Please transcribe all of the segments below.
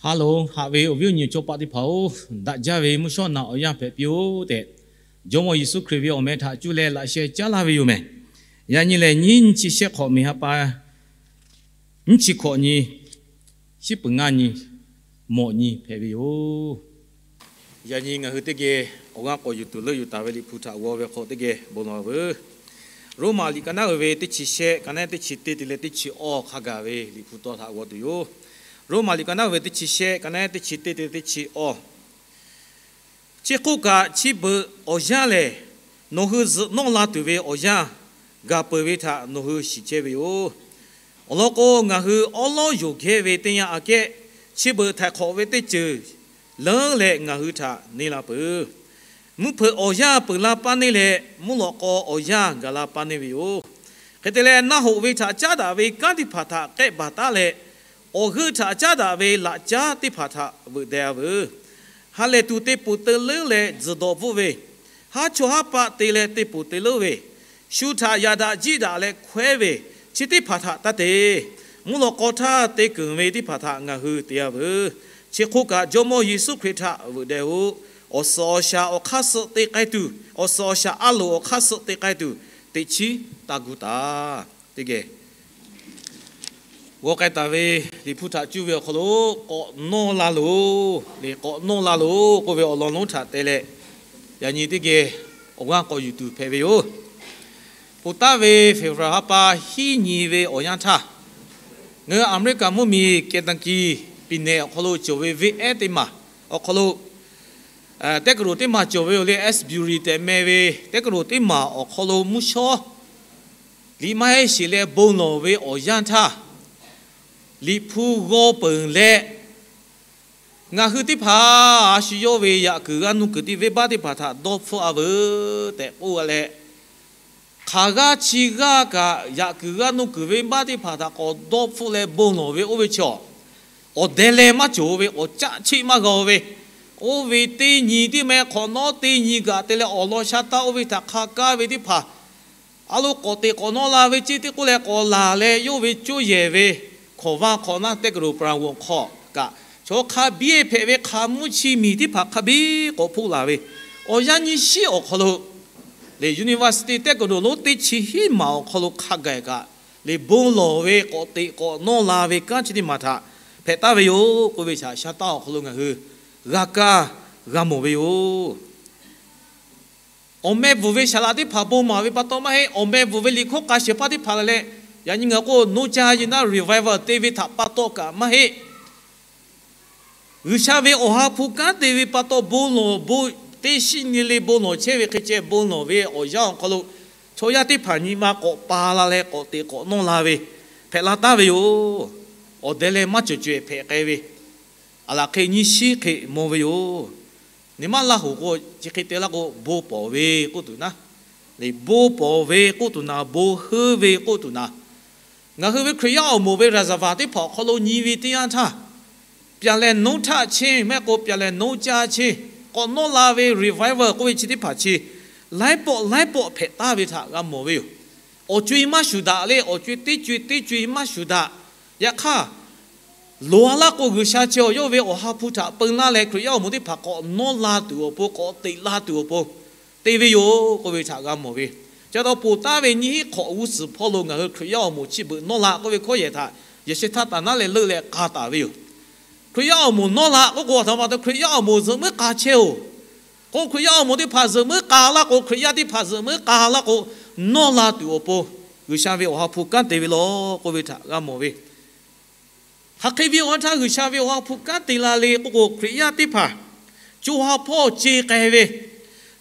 Hello, haꞈ ve awˬ viˉ awˬ nyi chaw paˆ teˇ hpaˍ-oˬ, daꞈ jaˇ ve mvuhˇ shawˉ naꞈ awˬ yanˇ hpehꞈ piˇ-oˆ tehꞈ, Jawˇmawˇ Yeˍsuˆ Hkriꞈ ve awˬ meh htaꞈ cuˇ leh laꞈ sheh caˉ laˇ ve yoˬ meh. Yaꞈ nyi lehˬ, nyiˇ nyiˇ chi shehˆ hk'awꞈ miˬ ha pa nyiˇ chi hkawꞈ nyi, shiˉ peuˍ ngaˇ nyi, mawꞈ nyi hpehꞈ ve yoˬ. Yaꞈ nyi ngaˬ hui teˇ geh awˬ g'aˇ k'awꞈ yuˬ tuˬ leuˆ yuˬ taˍ ve Liꞈ hpu htaꞈ g'aw ve hk'aw teˇ geh bon lawˬ veuˬ. Roˉmaꞈ liꞈ ka naˉ uiˍ ve teˇ chi shehˆ, ka naˉ teˇ chi teˇ te leh teˇ chi awˇ hk'a gaˬ ve Liꞈ hpu tawˇ htaꞈ g'aw tuˬ yoˬ. Roˉmaꞈ liꞈ ka naˉ uiˍ ve teˇ chi shehˆ, ka naˉ teˇ chi teˇ te leh teˇ chi awˇ. Chi hk'oˆ kaꞈ, chi beuꞈ awˬ yanˇ lehˬ, nawˬ hui zuhꞈ nawˇ la tuˬ ve awˬ yanˇ gaˬ peuˬ ve htaꞈ nawˬ hui shiˍ chehˇ ve yoˬ. Awˬ lawn k'o, ngaˬ hui awˉ lawˉ yonˍ gehˇ ve teˇ yanˇ aꞈ kehˉ, chi beuꞈ htaiˍ hk'awꞈ ve teˇ ceuˬ leuˉ leh ngaˬ hui htaꞈ neˇ la peuˬ. Mvuhˇ hpeuꞈ awˬ yanˇ peuˬ la paˇ neˇ leh, mvuhˇ lawꞈ k'aw awˬ yanˇ gaˬ la paˇ neˇ ve yoˬ. Hk'e te leh, naˆ hoꞈ ve htaꞈ caˉ daꞈ ve kanˉ teˇ hpaˍ htaꞈ k'ehˆ baˬ taˉ leh, awˬ g'euˆ htaꞈ caˉ daꞈ ve laꞈ caˉ teˇ hpaˍ htaꞈ veuꞈ deh-a veuˬ. Ha lehˬ tuˬ te ponˬ te leuˉ leh tzuhˬ dawꞈ bvuhˆ ve, haˉ chawˇ haˉ paˆ te leh te ponˬ te leuˉ ve, shu htaꞈ yaꞈ daꞈ jiˆ daꞈ leh hkawehˉ ve, chi teˇ hpaˍ htaꞈ taˇ te. Mvuhˇ lawꞈ k'aw htaˇ te keunˍ ve teˇ hpaˍ htaꞈ ngaˬ hui te-a veuˬ. Chi hk'oˆ kaꞈ, Jawˇmawˇ Yeˍsuˆ Hkriꞈ htaꞈ veuꞈ deh-oˆ. Awˬ suhˍ awˬ shaˍ awˬ hk'aˇ suh te k'ai tuˬ, awˬ suhˍ awˬ shaˍ a loˍ awˬ hk'aˇ suh te k'ai tuˬ, teꞈ chiˉ taˇ gu taˍ. Teˇ geh g'aw k'ai taˍ ve Liꞈ hpu htaꞈ cuˇ ve awˬ hk'aw lo, k'awꞈ nawˇ la loˬ, k'awꞈ nawˇ la loˬ k'oˆ ve awˬ lawn lonˉ htaꞈ te leh, yaꞈ nyi teˇ geh awˬ g'aˇ k'awꞈ yuˬ tuˬ hpehꞈ ve yoˬ. Ponˬ taˉ ve February ha pa hiˉ nyi ve awˬ yanˇ htaˇ, ngaˬ hui America mvuhˇmiˬ Kentucky piˍ nehˬ awˬ hk'aw lo cawˬ ve venˇ ehˉ teˇ maˬ awˬ hk'aw lo, teˇ kaˬ loˍ teˇ maˬ cawˬ ve yoˬ le, Asbury tehꞈ meh ve teˇ kaˬ loˍ teˇ maˬ awˬ hk'aw lo mvuhˇ shawˉ liꞈ maˇ heˆ sheˍ leh bon lawˬ ve awˬ yanˇ htaˇ, Liꞈ hpu g'aw peuˬ leh, ngaˬ hui teˇ hpaˍ a shu yawˇ ve yaꞈ kuiˬ g'aˇ nuˇ kuiˬ tiˉ venˇbaˆ teˇ hpaˍ htaꞈ dawˇ hpfuhˆ-a veuˬ tehꞈ k'oˆ-a leh, hk'aˬ g'aˇ chi g'aˇ kaꞈ yaꞈ kuiˬ g'aˇ nuˇ kuiˬ venˇbaˆ teˇ hpaˍ htaꞈ k'awꞈ dawˇ hpfuhˆ leh bon lawˬ ve oˇ ve chaw, awˬ deh leh maˇ cawˬ ve, awˬ caˆ cheˆ maˇ g'a-o ve, oˇ ve teˇ nyi tiˉ meh hk'awꞈ nawˉ teˇ nyi gaꞈ te leh awˬ lawn sha taˇ oˇ ve htaꞈ hk'a kaˇ ve teˇ hpaˍ, a lo k'awꞈ teꞈ k'awꞈ nawˇ la ve ceˇ teˇ k'oˆ leh k'awꞈ laˬ leh, yawˇ ve coˇ yehˬ ve hkawˍ vaˇ hk'awꞈ naˉ teˇ kaˬ loˍ Brown awˬ hk'aw kaꞈ, chaw hk'a biˇ hpehꞈ ve hk'a mvuhˇ chi miˬ teˇ hpaˍ hk'a biˇ k'awꞈ hpoˆ laˬ ve, awˬ yanˇ nyi shiˉ awˬ hk'aw lo lehˬ, university teˇ kaˬ loˍ lonˉ teˇ chi hiˉ maˬ awˬ hk'aw lo hk'a gaˬ kaꞈ, lehˬ bon lawˬ ve k'awꞈ teꞈ k'awꞈ nawˇ la ve kanˉ chi teˇ maˬ htaꞈ hpehꞈ taˍ ve yoˬ k'oˆ ve htaꞈ sha taˇ awˬ hk'aw lo ngaˬ hui g'a kaˇ g'a mawˬ ve yoˬ. Awˬ meh bvuhˬ ve saˍ laꞈ teˇ hpaˍ bon maˍ ve pa taw maˇ heˆ. Awˬ meh bvuhˬ ve liꞈ hkawˇ k'a shehˍ hpaˇ teˇ hpaˍ lehˬ, yaꞈ nyi ngaˬ k'o, no ca ye naˉ revival te ve htaꞈ pa taw kaꞈ maˇ heˆ. G'uiˬsha ve Awˬ ha hpu kanˉ te ve pa taw bon lawˬ, bon teˇ shiˉ nyi le bon lawˬ chehˇ ve hk'e ceh bon lawˬ ve awˬ yanˇ awˬ hk'aw lo, chaw yaˇ teˇ hpaˍ nyi ma k'awꞈ pa la leh k'awꞈ teꞈ k'awꞈ nawˇ la ve hpehꞈ la taˍ ve yoˬ. Awˬ deh leh maˇ cawˬ cawehˬ hpehꞈ k'ai ve, aˬ laˬ hk'e nyiˇ shiˉ hk'e mawˬ ve yoˬ. Nyi ma Laˇ hoˍ k'o, chi hk'e te laˇ k'o, bon pawˍ ve k'oˆ tuˬ naˉ, lehˬ bon pawˍ ve k'oˆ tuˬ naˍ, bon heuˆ ve k'oˆ tuˬ naˍ, ngaˬ hui ve Hkriꞈ yaˇ awˬ moˍ ve ราชสภา teˇ hpaˍ awˬ hk'aw lo nyi ve teˇ yanˇ htaˇ, ပြန်လည်နှုတ်ထခြင်း mehˆ k'o ပြန်လည်နှုတ်ကြခြင်း k'awꞈ nawˇ la ve revival k'oˆ ve chi teˇ hpaˍ chi laiˉ pawˆ laiˉ pawˆ hpehꞈ taˍ ve htaꞈ g'a mawˬ ve yoˬ. Awˬ co-e maˇ shuˍ daꞈ le, awˬ co-e teˇ co-e teˇ co-e maˇ shuˍ daꞈ. Yaꞈ hk'aˇ, loˍ-a laˇ k'o, G'uiˬsha chi awˬ yawˇ ve Awˬ ha hpu htaꞈ peu laˇ leh Hkriꞈ yaˇ awˬ moˍ teˇ hpaˍ k'awꞈ nawˇ la tuˬ awˬ pon, k'awꞈ teꞈ la tuˬ awˬ pon te ve yoˬ k'oˆ ve htaꞈ g'a mawˬ ve. Chi pa taw, ponˬ taˉ ve nyiˇ hiˉ hk'awꞈ g'uˇ suhˍ hpawˇ lo ngaˬ hui Hkriꞈ yaˇ awˬ moˍ chi beuꞈ nawˇ la k'oˆ ve hkawˇ yehˬ htaꞈ yaꞈ sheh htaˇ taˍ naˉ leh leuˆ leh k'a taˍ ve yoˬ. Hkriꞈ yaˇ awˬ moˍ nawˇ la k'oˆ k'o, a htoꞈ ma taw Hkriꞈ yaˇ awˬ moˍ zuhꞈ muiˉ k'a chehˇ-oˬ k'o, Hkriꞈ yaˇ awˬ moˍ teˇ hpaˍ zuhꞈ muiˉ k'a laˇ k'o, Hkriꞈ yaˇ teˇ hpaˍ zuhꞈ muiˉ k'a laˇ k'o, nawˇ la tuˬ awˬ pon G'uiˬsha ve Awˬ ha hpu kanˉ te ve law k'oˆ ve htaꞈ g'a mawˬ ve. Hk'aˬ hk'e ve awˬ ha htaˇ G'uiˬsha ve Awˬ ha hpu kanˉ te la le k'oˆ k'o, Hkriꞈ yaˇ teˇ hpaˍ co ha hpawˇ ce k'ai ve,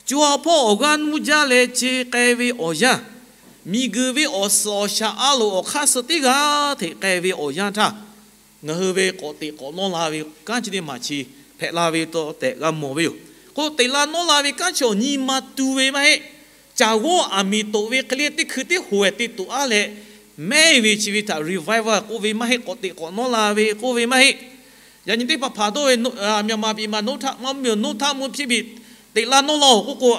co ha hpawˇ awˬ g'aˇ nuˇ jaˇ leh ce k'ai ve awˬ yanˇ, miˬguiˬ ve awˬ suhˍ awˬ shaˍ a loˍ awˬ hk'aˇ suh teˇ g'aˇ hteꞈ k'ai ve awˬ yanˇ htaˇ, ngaˬ hui ve k'awꞈ teꞈ k'awꞈ nawˇ la ve kanˉ chi teˇ maˬ chi hpehꞈ la ve taw tehꞈ g'a mawˬ ve yoˬ. K'o, teꞈ la nawˇ la ve kanˉ chi awˬ nyi ma tu ve maˇ heˆ. Caˬ g'awˇ aˬ miˍ toꞈ ve hk'e le teˇ hkui teˇ hoꞈ-e te toꞈ-a leh, mehˉ ve chi ve htaꞈ revival k'oˆ ve maˇ heˆ, k'awꞈ teꞈ k'awꞈ nawˇ la ve k'oˆ ve maˇ heˆ. Yaꞈ nyi teˇ hpaˍ hpaˍ dawˇ ve, မြန်မာပြည်မှာ note ထား မမှတ် note ထား မွတ် ဖြစ်ပြီ teꞈ la nawˇ la-oˬ k'oˆ k'o,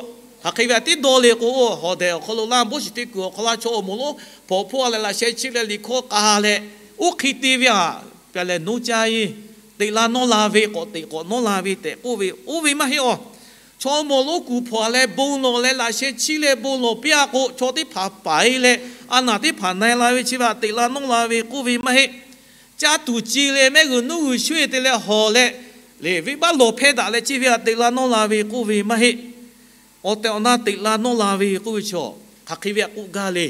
hk'aˬ hk'e ve a tiˉ dawˇ le k'o, hawˬ dehˬ awˬ hk'aw lo laˇ, boˇ shiˍ teˇ kuiˬ awˬ hk'aw laˇ chaw awˬ moˍ lonˉ hpawnˬ hpawˇ a leh laꞈ sheh chiˆ leh liꞈ hkawˇ k'a leh, oˇ hk'e te ve a, ပြန်လည်နှုတ်ကြခြင်း Teꞈ la nawˇ la ve, k'awꞈ teꞈ k'awꞈ nawˇ la ve tehꞈ k'oˆ ve, oˇ ve maˇ heˆ awˬ. Chaw mawˬ lonˉ kuˬ hpawnˬ leh bon lawˬ leh laꞈ sheh chiˇ leh bon lawˬ piˇ-a k'o, chaw teˇ hpaˍ paiˍ leh a naˬ teˇ hpaˍ na-e la ve chi ve htaꞈ teꞈ la nawˇ la ve k'oˆ ve maˇ heˆ. Caˇ tuˬ ci leh mehˆ g'uiˬ nuˉ g'uiˬ shuˉ-e te leh hawˬ leh, lehˬ venˇbaˆ lawˬ hpehˇ daꞈ leh chi ve htaꞈ teꞈ la nawˇ la ve k'oˆ ve maˇ heˆ. Awˬ tehˬ awˬ na teꞈ la nawˇ la ve k'oˆ ve chaw, hk'aˬ hk'e ve htaꞈ k'oˆ gaˇ le.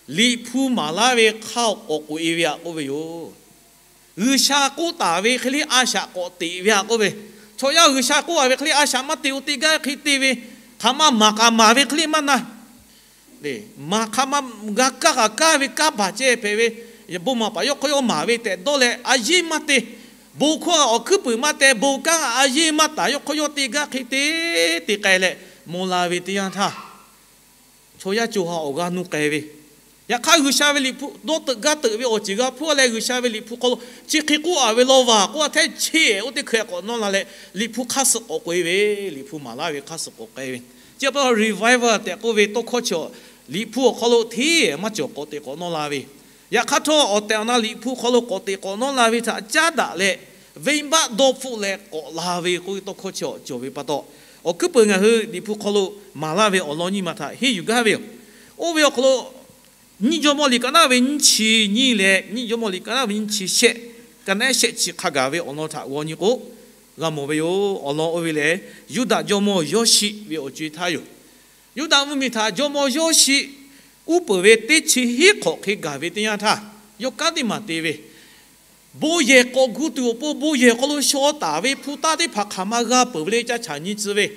Liꞈ hpu maˍ laˇ ve hk'aˇ awˬ k'awꞈ k'oꞈ-e ve htaꞈ k'oˆ ve yoˬ. G'uiˬsha k'oˆ taˍ ve hk'e le a shaꞈ k'awꞈ teꞈ ve htaꞈ k'oˆ ve, chaw yaˇ G'uiˬsha k'oˆ-a ve hk'e le a shaꞈ maˇ te-o, te gaˇ hk'e te ve, hk'aˬ ma maˍ k'aꞈ maˍ ve hk'e le maˇ na. Maˍ hk'aˬ ma g'a kaˇ kaꞈ kaˇ ve kanˉ baˬ ceh hpehꞈ ve, bon maˍ paˍ yawˇ hk'aw yawˇ maˍ ve tehꞈ dawˇ leh a yeˇ maˇ te. Bon hkawˇ awˬ hkuiˉ puiˍ maˇ teh, bon kanˉ a yeˇ maˇ taˍ, yawˇ hk'aw yawˇ te gaˇ hk'e te te k'ai leh, maw la ve teˇ yanˇ htaˇ, chaw yaˇ co ha awˬ g'aˇ nuˇ k'ai ve. Yaꞈ hk'aˇ, G'uiˬsha ve Liꞈ hpu dawˇ teuꞈ gaˇ teuꞈ ve awˬ ceuˬ g'a hpuˇ leh, G'uiˬsha ve Liꞈ hpu hk'aw lo chi hk'e k'oˆ-a ve law vaˬ k'oˆ-a hteˇ, cheˇ-ehˍ oˇ teˇ hkui k'awꞈ nawˇ la leh, Liꞈ hpu hk'aˇ suh k'awꞈ k'oꞈ-e ve, Liꞈ hpu maˍ laˇ ve hk'aˇ suh k'awꞈ k'ai ve. Chi pa taw revival tehꞈ k'oˆ ve tawˇ hkawˇ chi, Liꞈ hpu awˬ hk'aw lo hteˇ maˇ cawˬ k'awꞈ teꞈ k'awꞈ nawˇ la ve. Yaꞈ hk'aˇ htawˇ, awˬ tehˬ awˬ na Liꞈ hpu hk'aw lo k'awꞈ teꞈ k'awꞈ nawˇ la ve htaꞈ caˉ daꞈ leh, venˇbaˆ dawˇ hpfuhˆ leh k'awꞈ la ve k'oˆ ve tawˇ hkawˇ chi cawˬ ve pa taw, awˬ hkuiˉ peuˬ ngaˬ hui Liꞈ hpu hk'aw lo maˍ laˇ ve awˬ lawn nyiˇ ma htaꞈ henˇ yuˬ gaˇ ve yoˬ. Oˇ ve awˬ hk'aw lo, Nyiˇ Jawˇmawˇ liꞈ ka naˉ ve nyiˇ chi nyiˇ leh Nyiˇ Jawˇmawˇ liꞈ ka naˉ ve nyiˇ chi shehˆ, ka naˉ shehˆ chi hk'a gaˬ ve awˬ lawn htaꞈ g'aw nyi k'o, g'a mawˬ ve yoˬ. Awˬ lawn oˇ ve lehˬ, Yuˇdaꞈ jawˇmawˇ Yawˇshiˆ ve awˬ co-e htaˇ yoˬ. Yuˇdaꞈ mvuhˇmiˬ htaꞈ jawˇmawˇ Yawˇshiˆ uˉ peunˍ ve teˇ chi hiˉ hk'awꞈ hk'e gaˬ ve teˇ yanˇ htaˇ, yawˇ kanˉ teˇ maˬ te ve, bon yehˬ k'awꞈ gu tuˬ awˬ pon bon yehˬ hk'aw lo shaw taˍ ve hpu taˇ teˇ hpaˍ hk'aˬ ma g'a peuˬ ve le ca chaꞈ nyi tcuh ve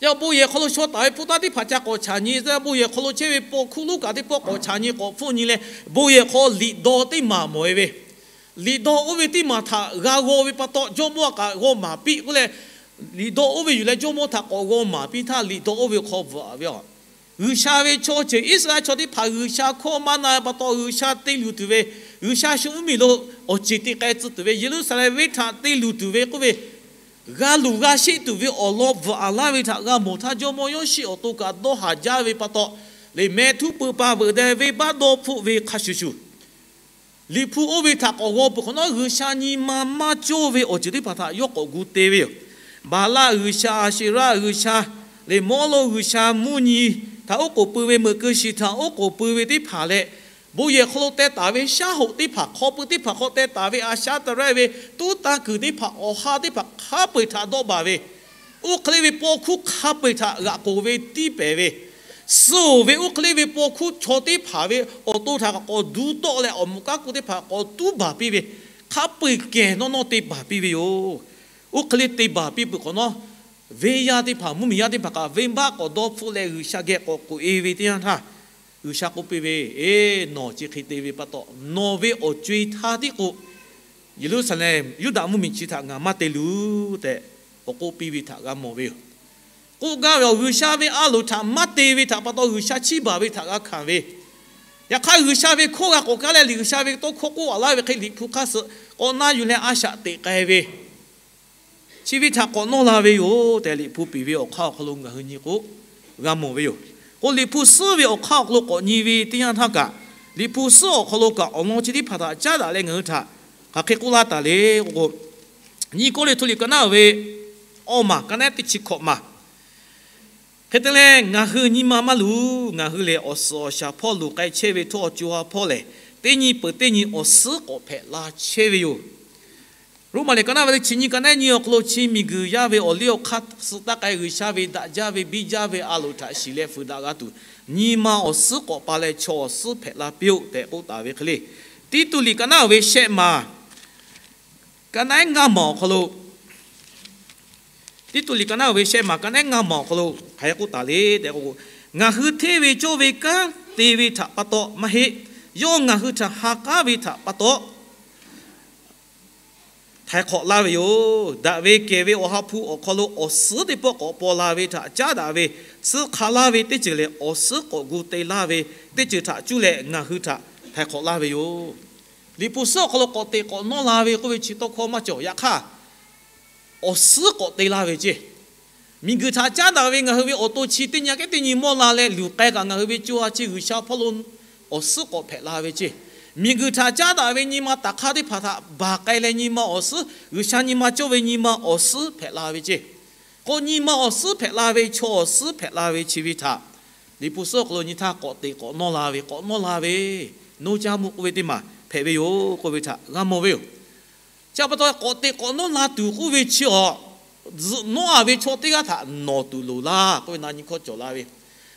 Yaꞈ bon yehˬ hk'aw lo shaw taˍ ve hpu taˇ teˇ hpaˍ ca k'awꞈ chaꞈ nyi, bon yehˬ hk'aw lo chehˇ ve paw hkuˇ lonˉ kaꞈ teˇ pawˆ k'awꞈ chaꞈ nyi k'awꞈ hpfuhˆ nyi leh, bon yehˬ hk'aw liꞈ daw teˇ maˬ mawˬ-e ve, liꞈ daw oˇ ve teˇ maˬ htaꞈ g'a g'aw ve pa taw, jawˇmawˇ kaꞈ g'aw maˍ piˇ k'oˆ leh, liꞈ daw oˇ ve yuˬ leh jawˇmawˇ htaꞈ k'awꞈ g'aw maˍ piˇ htaˇ, liꞈ daw oˇ ve hk'aw bvuhꞈ-a ve, G'uiˬsha ve chaw ceuˬ Iˉsaˍreˍlaˆ chaw teˇ hpaˍ G'uiˬsha hkawˇ maˇ na ve pa taw, G'uiˬsha te luˬ tuˬ ve, G'uiˬsha shu mvuhˇmiˬ lo awˬ ceˬ te k'ai tcuh tuˬ ve, Yeˍruˆsaˍlehnˍ venˇ htaꞈ te luˬ tuˬ ve k'oˆ ve, g'a luˬ g'a sheˆ tuˬ ve awˬ lawn bvuhꞈ-a laˇ ve htaꞈ g'a mawˬ htaˇ, jawˇmawˇ Yawˇshiˆ awˬ to kaꞈ dawˇ haˍ jaˇ ve pa taw, liꞈ mehˍ htuˇ peuˬ pa veuꞈ deh venˇbaˆ dawˇ hpfuhˆ ve hk'a shuˍ shuˍ, liꞈ hpu oˇ ve htaꞈ k'awꞈ g'aw peuˬ hk'awꞈ nawˉ, G'uiˬsha nyi ma maˇ cawˇ ve awˬ ceuˬ teˇ hpaˍ htaꞈ yawˇ k'awꞈ gu te ve yoˬ. Baˍlaˆ g'uiˬsha, Aˍsheˍraˆ g'uiˬsha, leh mawˇ lo g'uiˬsha mvuhˇ nyi htaꞈ oˉ k'oˍ pui ve, meuꞈ keu shiˍ htaꞈ oˉ k'oˍ pui ve teˇ hpaˍ leh, bon yehˬ hk'aw lo teh taˍ ve shaˉ hoꞈ teˇ hpaˍ, hk'aw pui teˇ hpaˍ hk'aw teh taˍ ve a shaˉ taˍ raˇ ve tuˉ tanˇ kuiˬ teˇ hpaˍ, awˬ ha teˇ hpaˍ hk'a peu-eˬ htaꞈ dawˆ baˬ ve, oˇ hk'e le ve paw hkuˇ hk'a peu-eˬ htaꞈ g'aꞈ k'oˍ ve tiˇ pehˍ ve, suh-oˬ ve oˇ hk'e le ve paw hkuˇ chaw teˇ hpaˍ ve awˬ to htaꞈ k'awꞈ duˇ tawˆ leh, awˬ moˍ kanˉ k'oˆ teˇ hpaˍ k'awꞈ tuˉ baˬ piˇ ve, hk'a peu-eˬ kehˬ nawˇ nawˇ te baˬ piˇ ve yoˬ. Oˇ hk'e le te baˬ piˇ peuˬ hk'awꞈ nawˉ, venˇ yaˇ teˇ hpaˍ, mvuhˇmiˬ yaˇ teˇ hpaˍ kaꞈ venˇbaˆ k'awꞈ dawˇ hpfuhˆ leh G'uiˬsha geh k'awꞈ k'oꞈ-e ve teˇ yanˇ htaˇ, G'uiˬsha k'oˆ piˇ ve, Eˬ, nawˬ chi hk'e te ve pa taw, nawˬ ve awˬ co-e htaˇ tiˉ k'o, Yeˍruˆsaˍlehnˍ Yuˇdaꞈ mvuhˇmiˬ chi htaꞈ ngaˬ maˇ te luˬ tehꞈ k'awꞈ k'oˆ piˇ ve htaꞈ g'a mawˬ ve yoˬ. K'oˆ gaˇ ve awˬ, G'uiˬsha ve a loˍ htaꞈ maˇ te ve htaꞈ pa taw G'uiˬsha chiˇ baˬ ve htaꞈ g'a hkanˍ ve, yaꞈ hk'aˇ G'uiˬsha ve hkawˇ g'a k'awꞈ kaˉ leh, liꞈ G'uiˬsha ve tawˇ hkawˇ k'oˆ-a laˇ ve hk'e, liꞈ hpu hk'aˇ suh k'awꞈ na yuˬ leh a shaꞈ teꞈ k'ai ve, chi ve htaꞈ k'awꞈ nawˇ la ve yoˬ tehꞈ, liꞈ hpu piˍ ve awˬ hk'aˇ awˬ hk'aw lo ngaˬ hui nyi k'o, g'a mawˬ ve yoˬ. K'o, liꞈ hpu suhˉ ve awˬ hk'aˇ awˬ hk'aw lo k'awꞈ nyi ve teˇ yanˇ htaˇ kaꞈ, liꞈ hpu suhˉ awˬ hk'aw lo kaꞈ awˬ lawn chi teˇ hpaˍ htaꞈ caˉ daꞈ leh ngaˬ hui htaꞈ hk'aˬ hk'e k'oˆ laˇ taˍ le k'o, Nyiˇ Kawˇrenˍhtuˆ liꞈ ka naˉ ve awˇ maˬ, ka naˉ teˇ chi hkawꞈ maˬ. Hk'e te leh, ngaˬ hui nyi ma maˇ luˬ. Ngaˬ hui lehˬ, awˬ suhˍ awˬ shaˍ hpawˇ luˬ k'ai chehˇ ve htawˇ, awˬ co ha hpawˇ lehˬ, teˇ nyi peuˬ teˇ nyi awˬ suhˉ k'awꞈ hpehꞈ la chehˇ ve yoˬ. Roˉmaꞈ liꞈ ka naˉ ve chi nyiˇ, ka naˉ nyiˇ awˬ hk'aw lo, chi miˬguiˬ yaˇ ve awˬ liˇ awˬ hk'aˇ suh taˇ k'ai, G'uiˬsha ve daꞈ jaˇ ve biˇ jaˇ ve a loˍ htaꞈ shiˍ leh fuiˍ daꞈ g'a tuˬ, nyi ma awˬ suhˉ k'awꞈ pa leh, chaw awˬ suhˉ hpehꞈ la piˇ-oˆ tehꞈ k'oˆ taˍ ve hk'e le. Tiˇtuꞈ liꞈ ka naˉ ve shehˆ maˬ, ka naˉ ngaˇ maˬ awˬ hk'aw lo, Tiˇtuꞈ liꞈ ka naˉ ve shehˆ maˬ, ka naˉ ngaˇ maˬ awˬ hk'aw lo hk'aˬ hk'e k'oˆ taˍ le tehꞈ k'o, ngaˬ hui hteˇ ve cawˇ ve kanˉ te ve htaꞈ pa taw maˇ heˆ. Yawˇ ngaˬ hui htaꞈ ha k'aˉ ve htaꞈ pa taw htaiˍ hk'awꞈ laˇ ve yoˬ. Daꞈ ve kehˬ ve Awˬ ha hpu awˬ hk'aw lo awˬ suhˉ teˇ pawˆ k'awꞈ paw la ve htaꞈ caˉ daꞈ ve, suh hk'a laˇ ve teˇ ceuˬ lehˬ, awˬ suhˉ k'awꞈ gu te laˇ ve teˇ ceuˬ htaꞈ cuˇ leh ngaˬ hui htaꞈ htaiˍ hk'awꞈ laˇ ve yoˬ. Liꞈ hpu suhˉ awˬ hk'aw lo k'awꞈ teꞈ k'awꞈ nawˇ la ve k'oˆ ve chi tawˇ hkawˇ maˇ cawˬ. Yaꞈ hk'aˇ, awˬ suhˉ k'awꞈ te laˇ ve ceˇ. Miˬguiˬ htaꞈ caˉ daꞈ ve ngaˬ hui ve awˬ to chi teˇ nyi aꞈ kehˉ teˇ nyi mawˇ la leh luˬ k'ai kaꞈ, ngaˬ hui ve co ha chi G'uiˬsha hpawˇ lo awˬ suhˉ k'awꞈ hpehꞈ la ve ceˇ. Miˬguiˬ htaꞈ caˉ daꞈ ve nyi ma taˍ hk'aˇ teˇ hpaˍ htaꞈ baˬ k'ai leh nyi ma awˬ suhˉ, G'uiˬsha nyi ma cawˇ ve nyi ma awˬ suhˉ hpehꞈ la ve ceˇ. K'o nyi ma awˬ suhˉ hpehꞈ la ve, chaw awˬ suhˉ hpehꞈ la ve chi ve htaꞈ Liꞈ hpu suhˉ awˬ hk'aw lo nyi htaˇ k'awꞈ teꞈ k'awꞈ nawˇ la ve, k'awꞈ nawˇ la ve, noˇ caˇ mvuhˇ k'oˆ ve teˇ maˬ hpehꞈ ve yoˬ k'oˆ ve htaꞈ g'a mawˬ ve yoˬ. Chi pa taw k'awꞈ teꞈ k'awꞈ nawˇ la tuˬ k'oˆ ve chi awˬ, zuhꞈ nawˇ-a ve chaw teˇ g'aˇ htaꞈ nawˬ tuˬ loˍ laˇ k'oˆ ve na nyi hkawˇ cawˬ la ve.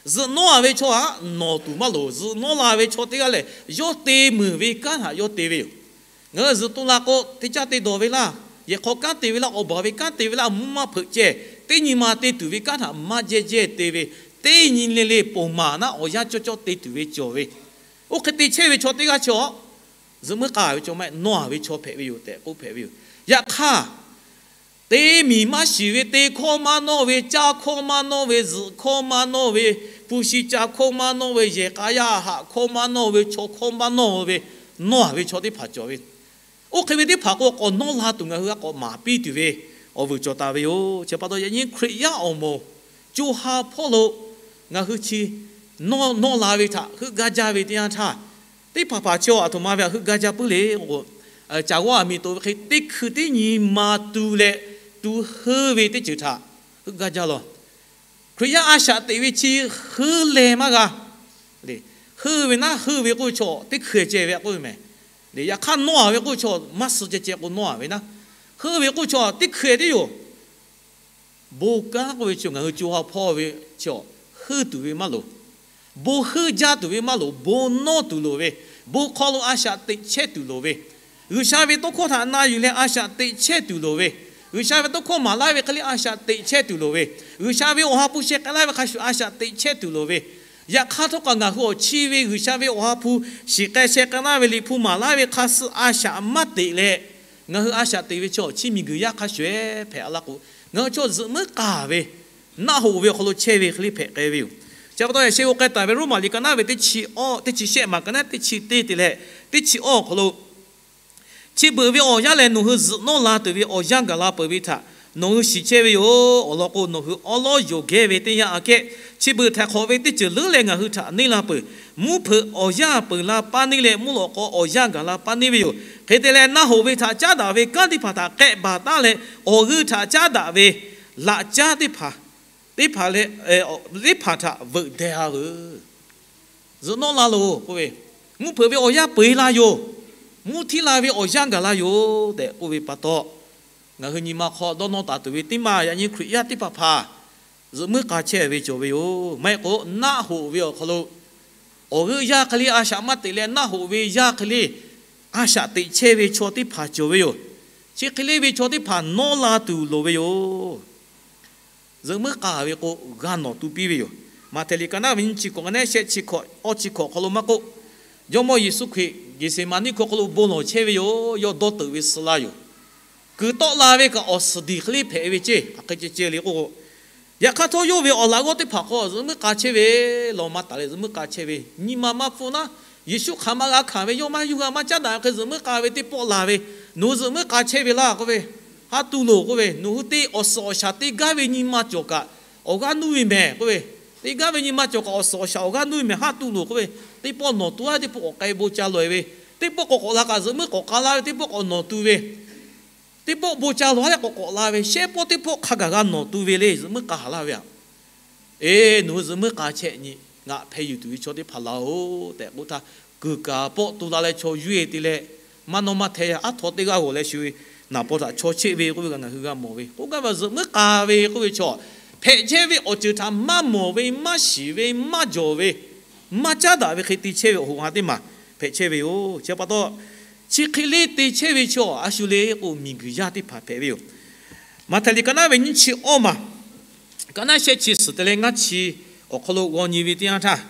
Zuhꞈ nawˇ-a ve chaw htaꞈ nawˬ tuˬ maˇ loˍ. Zuhꞈ nawˇ la ve chaw teˇ g'aˇ lehˬ, yawˇ te meuˍ ve kanˉ htaꞈ yawˇ te ve yoˬ. Ngaˬ hui zuhꞈ to la k'o, teˇ caˇ te dawˬ ve laˇ, yehˬ hk'aw kanˉ te ve laˇ, awˬ baˬ ve kanˉ te ve laˇ, mvuhˇ maˇ hpeuꞈ ceh, teˇ nyi ma te tuˬ ve kanˉ htaꞈ maˇ jehˇ jehˇ te ve, teˇ nyi le le ponˬ maˍ naˉ awˬ yanˇ cawˇ cawˇ te tuˬ ve cawˬ ve. Oˇ hk'e te chehˇ ve chaw teˇ g'aˇ chi awˬ, zuhꞈ muiˉ k'a ve chaw maˇ heˆ, nawˇ-a ve chaw hpehꞈ ve yoˬ tehꞈ k'oˆ hpehꞈ ve yoˬ. Yaꞈ hk'aˇ, te miˬ maˇ shiˍ ve, te hkawˇ maˇ nawˇ ve, caˇ hkawˇ maˇ nawˇ ve, zuhꞈ hkawˇ maˇ nawˇ ve, hpu shi ca hkawˇ maˇ nawˇ ve, yehˬ k'a yaˇ haꞈ hkawˇ maˇ nawˇ ve, chaw hkawˇ maˇ nawˇ ve, nawˇ-a ve chaw teˇ hpaˍ cawˬ ve. Oˇ hk'e ve teˇ hpaˍ k'o, k'awꞈ nawˇ la tuˬ ngaˬ hui g'a k'awꞈ maˍ piˇ tuˬ ve awˬ vuiˬ cawˬ taˍ ve yoˬ. Chi pa taw yaꞈ nyi Hkriꞈ yaˇ awˬ moˍ co ha hpawˇ lo ngaˬ hui chi nawˇ la ve htaꞈ heuˆ gaˇ jaˇ ve teˇ yanˇ htaˇ, teˇ hpaˍ hpaˍ chi awˬ aˬ htoꞈ ma ve htaꞈ heuˆ gaˇ jaˇ puiˉ le k'o, caˬ g'awˇ aˬ miˍ toꞈ ve hk'e teˇ hkui teˇ nyi ma tu leh tu heuˆ ve teˇ ceuˬ htaꞈ heuˆ gaˇ jaˇ lawˬ. Hkriꞈ yaˇ a shaꞈ teꞈ ve chi heuˆ leh maˇ g'a. Heuˆ ve naˉ, heuˆ ve k'oˆ ve chaw teˇ hkui ceh ve k'oˆ ve mehˍ. Yaꞈ hk'aˇ nawˇ-a ve k'oˆ ve chaw maˇ suh ceh ceh k'o nawˇ-a ve naˉ, heuˆ ve k'oˆ ve chaw teˇ hkui teˇ yoˬ. Bon kanˉ k'oˆ ve chi ngaˬ hui co ha hpawˇ ve chi awˬ heuˆ tuˬ ve maˇ loˍ. Bon heuˆ jaˇ tuˬ ve maˇ loˍ. Bon nawˇ tuˬ loˍ ve, bon hk'aw lo a shaꞈ teꞈ chehˇ tuˬ loˍ ve, G'uiˬsha ve tawˇ hkawˇ htaꞈ na yuˬ leh a shaꞈ teꞈ chehˇ tuˬ loˍ ve, G'uiˬsha ve tawˇ hkawˇ maˍ laˇ ve hk'e le a shaꞈ teꞈ chehˇ tuˬ loˍ ve, G'uiˬsha ve awˬ ha hpu sheh k'ai laˇ ve hk'a shuˍ a shaꞈ teꞈ chehˇ tuˬ loˍ ve, yaꞈ hk'aˇ htawˇ kaꞈ ngaˬ hui awˬ chi ve G'uiˬsha ve awˬ ha hpu shiˍ k'ai sheh k'ai laˇ ve, Liꞈ hpu maˍ laˇ ve hk'a suh a shaꞈ maˇ teꞈ leh, ngaˬ hui a shaꞈ teꞈ ve chaw chi miˬguiˬ yaˇ hk'a shuˍ hpehꞈ la k'o, ngaˬ hui chaw zuhꞈ muiˉ k'a ve, naˆ hoꞈ ve awˬ hk'aw lo chehˇ ve hk'e le hpehꞈ k'ai ve yoˬ. Chi pa taw yaꞈ sheh g'aw k'ai taˍ ve Roˉmaꞈ liꞈ ka naˉ ve teˇ chi awˇ, teˇ chi shehˆ maˬ ka naˉ teˇ chi teˇ te leh teˇ chi awˇ awˬ hk'aw lo, chi beuꞈ ve awˬ yanˇ leh nawˬ hui zuhꞈ nawˇ la tuˬ ve awˬ yanˇ gaˬ la peuˬ ve htaꞈ nawˬ hui shiˍ chehˇ ve yoˬ. Awˬ lawn k'o, nawˬ hui awˉ lawˉ yonˍ gehˇ ve teˇ yanˇ aꞈ kehˉ, chi beuꞈ htaiˍ hk'awꞈ ve teˇ ceuˬ leuˉ leh ngaˬ hui htaꞈ neˇ la peuˬ. Mvuhˇ hpeuꞈ awˬ yanˇ peuˬ la paˇ neˇ leh, mvuhˇ lawꞈ k'aw awˬ yanˇ gaˬ la paˇ neˇ ve yoˬ. Hk'e te leh, naˆ hoꞈ ve htaꞈ caˉ daꞈ ve kanˉ teˇ hpaˍ htaꞈ k'ehˆ baˬ taˉ leh, awˬ g'euˆ htaꞈ caˉ daꞈ ve laꞈ caˉ teˇ hpaˍ teˇ hpaˍ leh, teˇ hpaˍ htaꞈ veuꞈ deh-a veuˬ. Zuhꞈ nawˇ la loˬ k'oˆ ve, mvuhˇ hpeuꞈ ve awˬ yanˇ peu-eˬ la yoˬ. Mvuhˇ htiˇ la ve awˬ yanˇ gaˬ la yoˬ tehꞈ k'oˆ ve pa taw, ngaˬ hui nyi ma hk'aw dawˇ nawˇ taˍ tuˬ ve teˇ maˬ yaꞈ nyi Hkriꞈ yaˇ teˇ hpaˍ hpaˍ zuhꞈ muiˉ k'a chehˇ ve cawˬ ve yoˬ. Maˇ heˆ k'o, naˆ hoꞈ ve awˬ hk'aw lo awˬ g'euˆ yaˇ hk'e le a shaꞈ maˇ teꞈ leh, naˆ hoꞈ ve yaˇ hk'e le a shaꞈ teꞈ chehˇ ve chaw teˇ hpaˍ cawˬ ve yoˬ. Chi hk'e le ve chaw teˇ hpaˍ nawˇ la tuˬ loˍ ve yoˬ. Zuhꞈ muiˉ k'a ve k'o, g'a nawˬ tu piˇ ve yoˬ. Maꞈhtehˍ liꞈ ka naˉ ve nyiˇ chi hkawꞈ, ka naˉ shehˆ chi hkawꞈ, awˇ chi hkawꞈ hk'aw lo maˇ k'oˆ, Jawˇmawˇ Yeˍsuˆ Hkriꞈ Geˍseˍmaˍniˆ hkawˇ hk'aw lo bon lawˬ chehˇ ve yoˬ. Yawˇ dawˇ teuꞈ ve suh laˇ yoˬ. Kuiˬ tawˆ la ve kaꞈ awˬ suhˍ diˬ hk'e le hpehꞈ ve ceˇ. Hk'aˬ hk'e ceh ceh le k'o, yaꞈ hk'aˇ htawˇ yawˇ ve awˬ laꞈ g'awˇ teˇ hpaˍ hk'aw zuhꞈ muiˉ k'a chehˇ ve, lawˬ ma taˍ leh zuhꞈ muiˉ k'a chehˇ ve, nyi ma maˇ pfuhˇ naˉ, Yeˍsuˆ hk'aˬ ma g'a hkanˍ ve, yawˇ maˇ yawˇ hui a maˇ caˉ daꞈ hk'e zuhꞈ muiˉ k'a ve teˇ pawˆ laˬ ve, nawˬ hui zuhꞈ muiˉ k'a chehˇ ve laˇ k'oˆ ve, haˉ tu loˬ k'oˆ ve, nawˬ hui te awˬ suhˍ awˬ shaˍ te gaˇ ve nyi ma cawˬ kaꞈ awˬ g'aˇ nuˇ ve mehˍ k'oˆ ve, te gaˇ ve nyi ma cawˬ kaꞈ awˬ suhˍ awˬ shaˍ awˬ g'aˇ nuˇ ve mehˍ, haˉ tu loˬ k'oˆ ve, teˇ pawˆ nawˬ tu-a, teˇ pawˆ k'awꞈ k'ai bon ca lawˬ-e ve, teˇ pawˆ k'awꞈ k'awꞈ la kaꞈ zuhꞈ muiˉ k'awꞈ k'a laˇ ve, teˇ pawˆ k'awꞈ nawˬ tu ve, teˇ pawˆ bon ca lawˬ-a leh k'awꞈ k'awꞈ la ve, shehˆ pawˆ teˇ pawˆ hk'a gaˬ g'a nawˬ tu ve le, zuhꞈ muiˉ k'a haˍ laˇ ve aꞈ. Eˬ, nawˬ hui zuhꞈ muiˉ k'a chehˇ nyi, ngaˬ hpeh yuˬ tuˬ ve chaw teˇ hpaˍ laˬ-oˬ tehꞈ k'oˆ htaˇ, kuiˬ kaꞈ pawˆ tu la leh chaw yuˇ-e te leh, maˇ nawˇ maˇ hteh aˉ htaw teˇ g'aˇ g'awˬ leh shu ve, naˍ paw htaꞈ chaw cheˆ ve k'oˆ ve kaꞈ ngaˬ hui g'a mawˬ ve. K'oˆ gaˇ ve zuhꞈ muiˉ k'a ve k'oˆ ve chaw, hpehꞈ chehˇ ve awˬ ceuˬ htaꞈ maˇ mawˬ ve, maˇ shiˍ ve, maˇ jawˬ ve, maˇ caˉ daꞈ ve hk'e te chehˇ ve awˬ hoꞈ ha teˇ maˬ hpehꞈ chehˇ ve yoˬ. Chi pa taw, chi hk'e le te chehˇ ve chaw a shu le k'o, miˬguiˬ yaˇ teˇ hpaˍ hpehꞈ ve yoˬ. Maꞈhtehˍ liꞈ ka naˉ ve nyiˇ chi awˇ maˬ, ka naˉ shehˆ chi suhˍ te leh ngaˇ chi awˬ hk'aw lo g'aw nyi ve teˇ yanˇ htaˇ,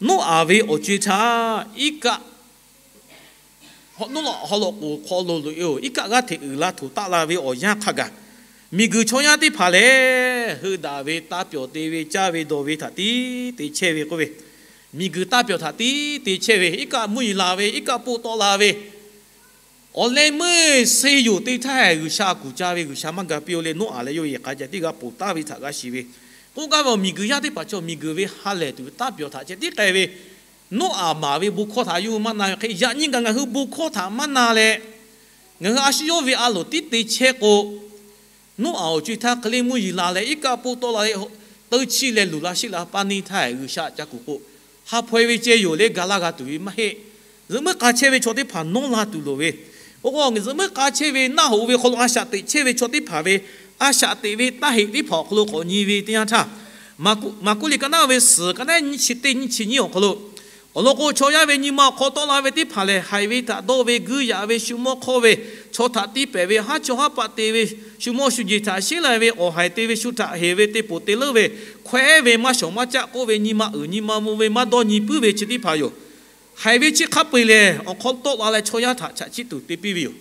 Noˉaꞈ ve awˬ co-e htaˇ, iˉ kaˆ Noˉaꞈ haw lawꞈ k'oˍ hk'aw lo loꞈ-e-oˬ, iˉ kaˆ g'aˇ hteꞈ uiˍ la htoꞈ taˆ la ve awˬ yanˇ hk'a gaˬ, miˬguiˬ chaw yaˇ teˇ hpaˍ lehˬ, heuˆ daꞈ ve, taˇ pyawˬ te ve, caˇ ve dawˬ ve htaꞈ tiˉ te chehˇ ve k'oˆ ve, miˬguiˬ taˇ pyawˬ htaꞈ tiˉ te chehˇ ve, iˉ kaˆ mvuhˇ yeˬ la ve, iˉ kaˆ poˆ tawˆ la ve, awˬ leh meuˇ se yoˬ te htaˇ, G'uiˬsha kuˬ ca ve, G'uiˬsha maˇ ga piˇ-oˬ leh, Noˉaꞈ leh yawˇ yehˬ k'a ca tiˉ g'a ponˬ taˍ ve htaꞈ g'a shiˍ ve. K'oˆ gaˇ ve awˬ miˬguiˬ yaˇ teˇ hpaˍ chaw miˬguiˬ ve ha lehˬ tuˬ ve taˇ pyawˬ htaꞈ ceh tiˉ k'ai ve, Noˉaꞈ maˍ ve bon hkawˇ htaꞈ yawˇ hui maˇ na ve hk'e, yaꞈ nyi kaꞈ ngaˬ hui bon hkawˇ htaꞈ maˇ na leh, ngaˬ hui a shu yawˇ ve a loˍ tiˉ te chehˇ k'o, Noˉaꞈ awˬ co e htaˇ hk'e le mvuhˇ yeˬ laˬ leh iˉ kaˆ poˆ tawˆ la leh, teu chiˇ leh luˬ la sheˆ la pa neˇ htaˇ, G'uiˬsha ca kuˬ k'o, ha hpaw e ve ceh yoˬ le, ga laˇ g'a tuˬ ve maˇ heˆ. Zuhꞈ muiˉ k'a chehˇ ve chaw teˇ hpaˍ nawˇ la tuˬ loˍ ve. Oˇ k'o, zuhꞈ muiˉ k'a chehˇ ve naˆ hoꞈ ve awˬ hk'aw lo a shaꞈ teꞈ chehˇ ve chaw teˇ hpaˍ ve a shaꞈ teꞈ ve taˇ heꞈ teˇ hpaˍ awˬ hk'aw lo k'awꞈ nyi ve teˇ yanˇ htaˇ, Maˍkuˆ liꞈ ka naˉ ve suhˍ ka naˉ nyiˇ chi teˇ nyiˇ chi nyiˇ awˬ hk'aw lo, awˬ lawn k'o, chaw yaˇ ve nyi ma awˬ hk'aw tawˆ la ve teˇ hpaˍ lehˬ, haiˬ ve htaꞈ dawˇ ve, guiˇ yaꞈ ve, shu mawˇ hk'awˇ ve, chaw htaꞈ tiˇ pehˍ ve, haˉ chawˇ haˉ paˆ te ve, shu mawˇ shu jeˬ htaꞈ sheˉ lai ve, awˬ haiˬ te ve, shu htaꞈ heˍ ve, te ponˬ te leuˉ ve, hkawehˉ ve, maˇ shawˍ maˇ caˆ k'oˆ ve, nyi ma uiˍ nyi ma mvuh ve, maˇ dawˇ nyi puiˉ ve chi teˇ hpaˍ yoˬ. Haiˬ ve chi hk'a peu-eˬ lehˬ, awˬ hk'aw tawˆ la leh chaw yaˇ htaꞈ chaꞈ chiˆ tuˬ te piˇ ve yoˬ.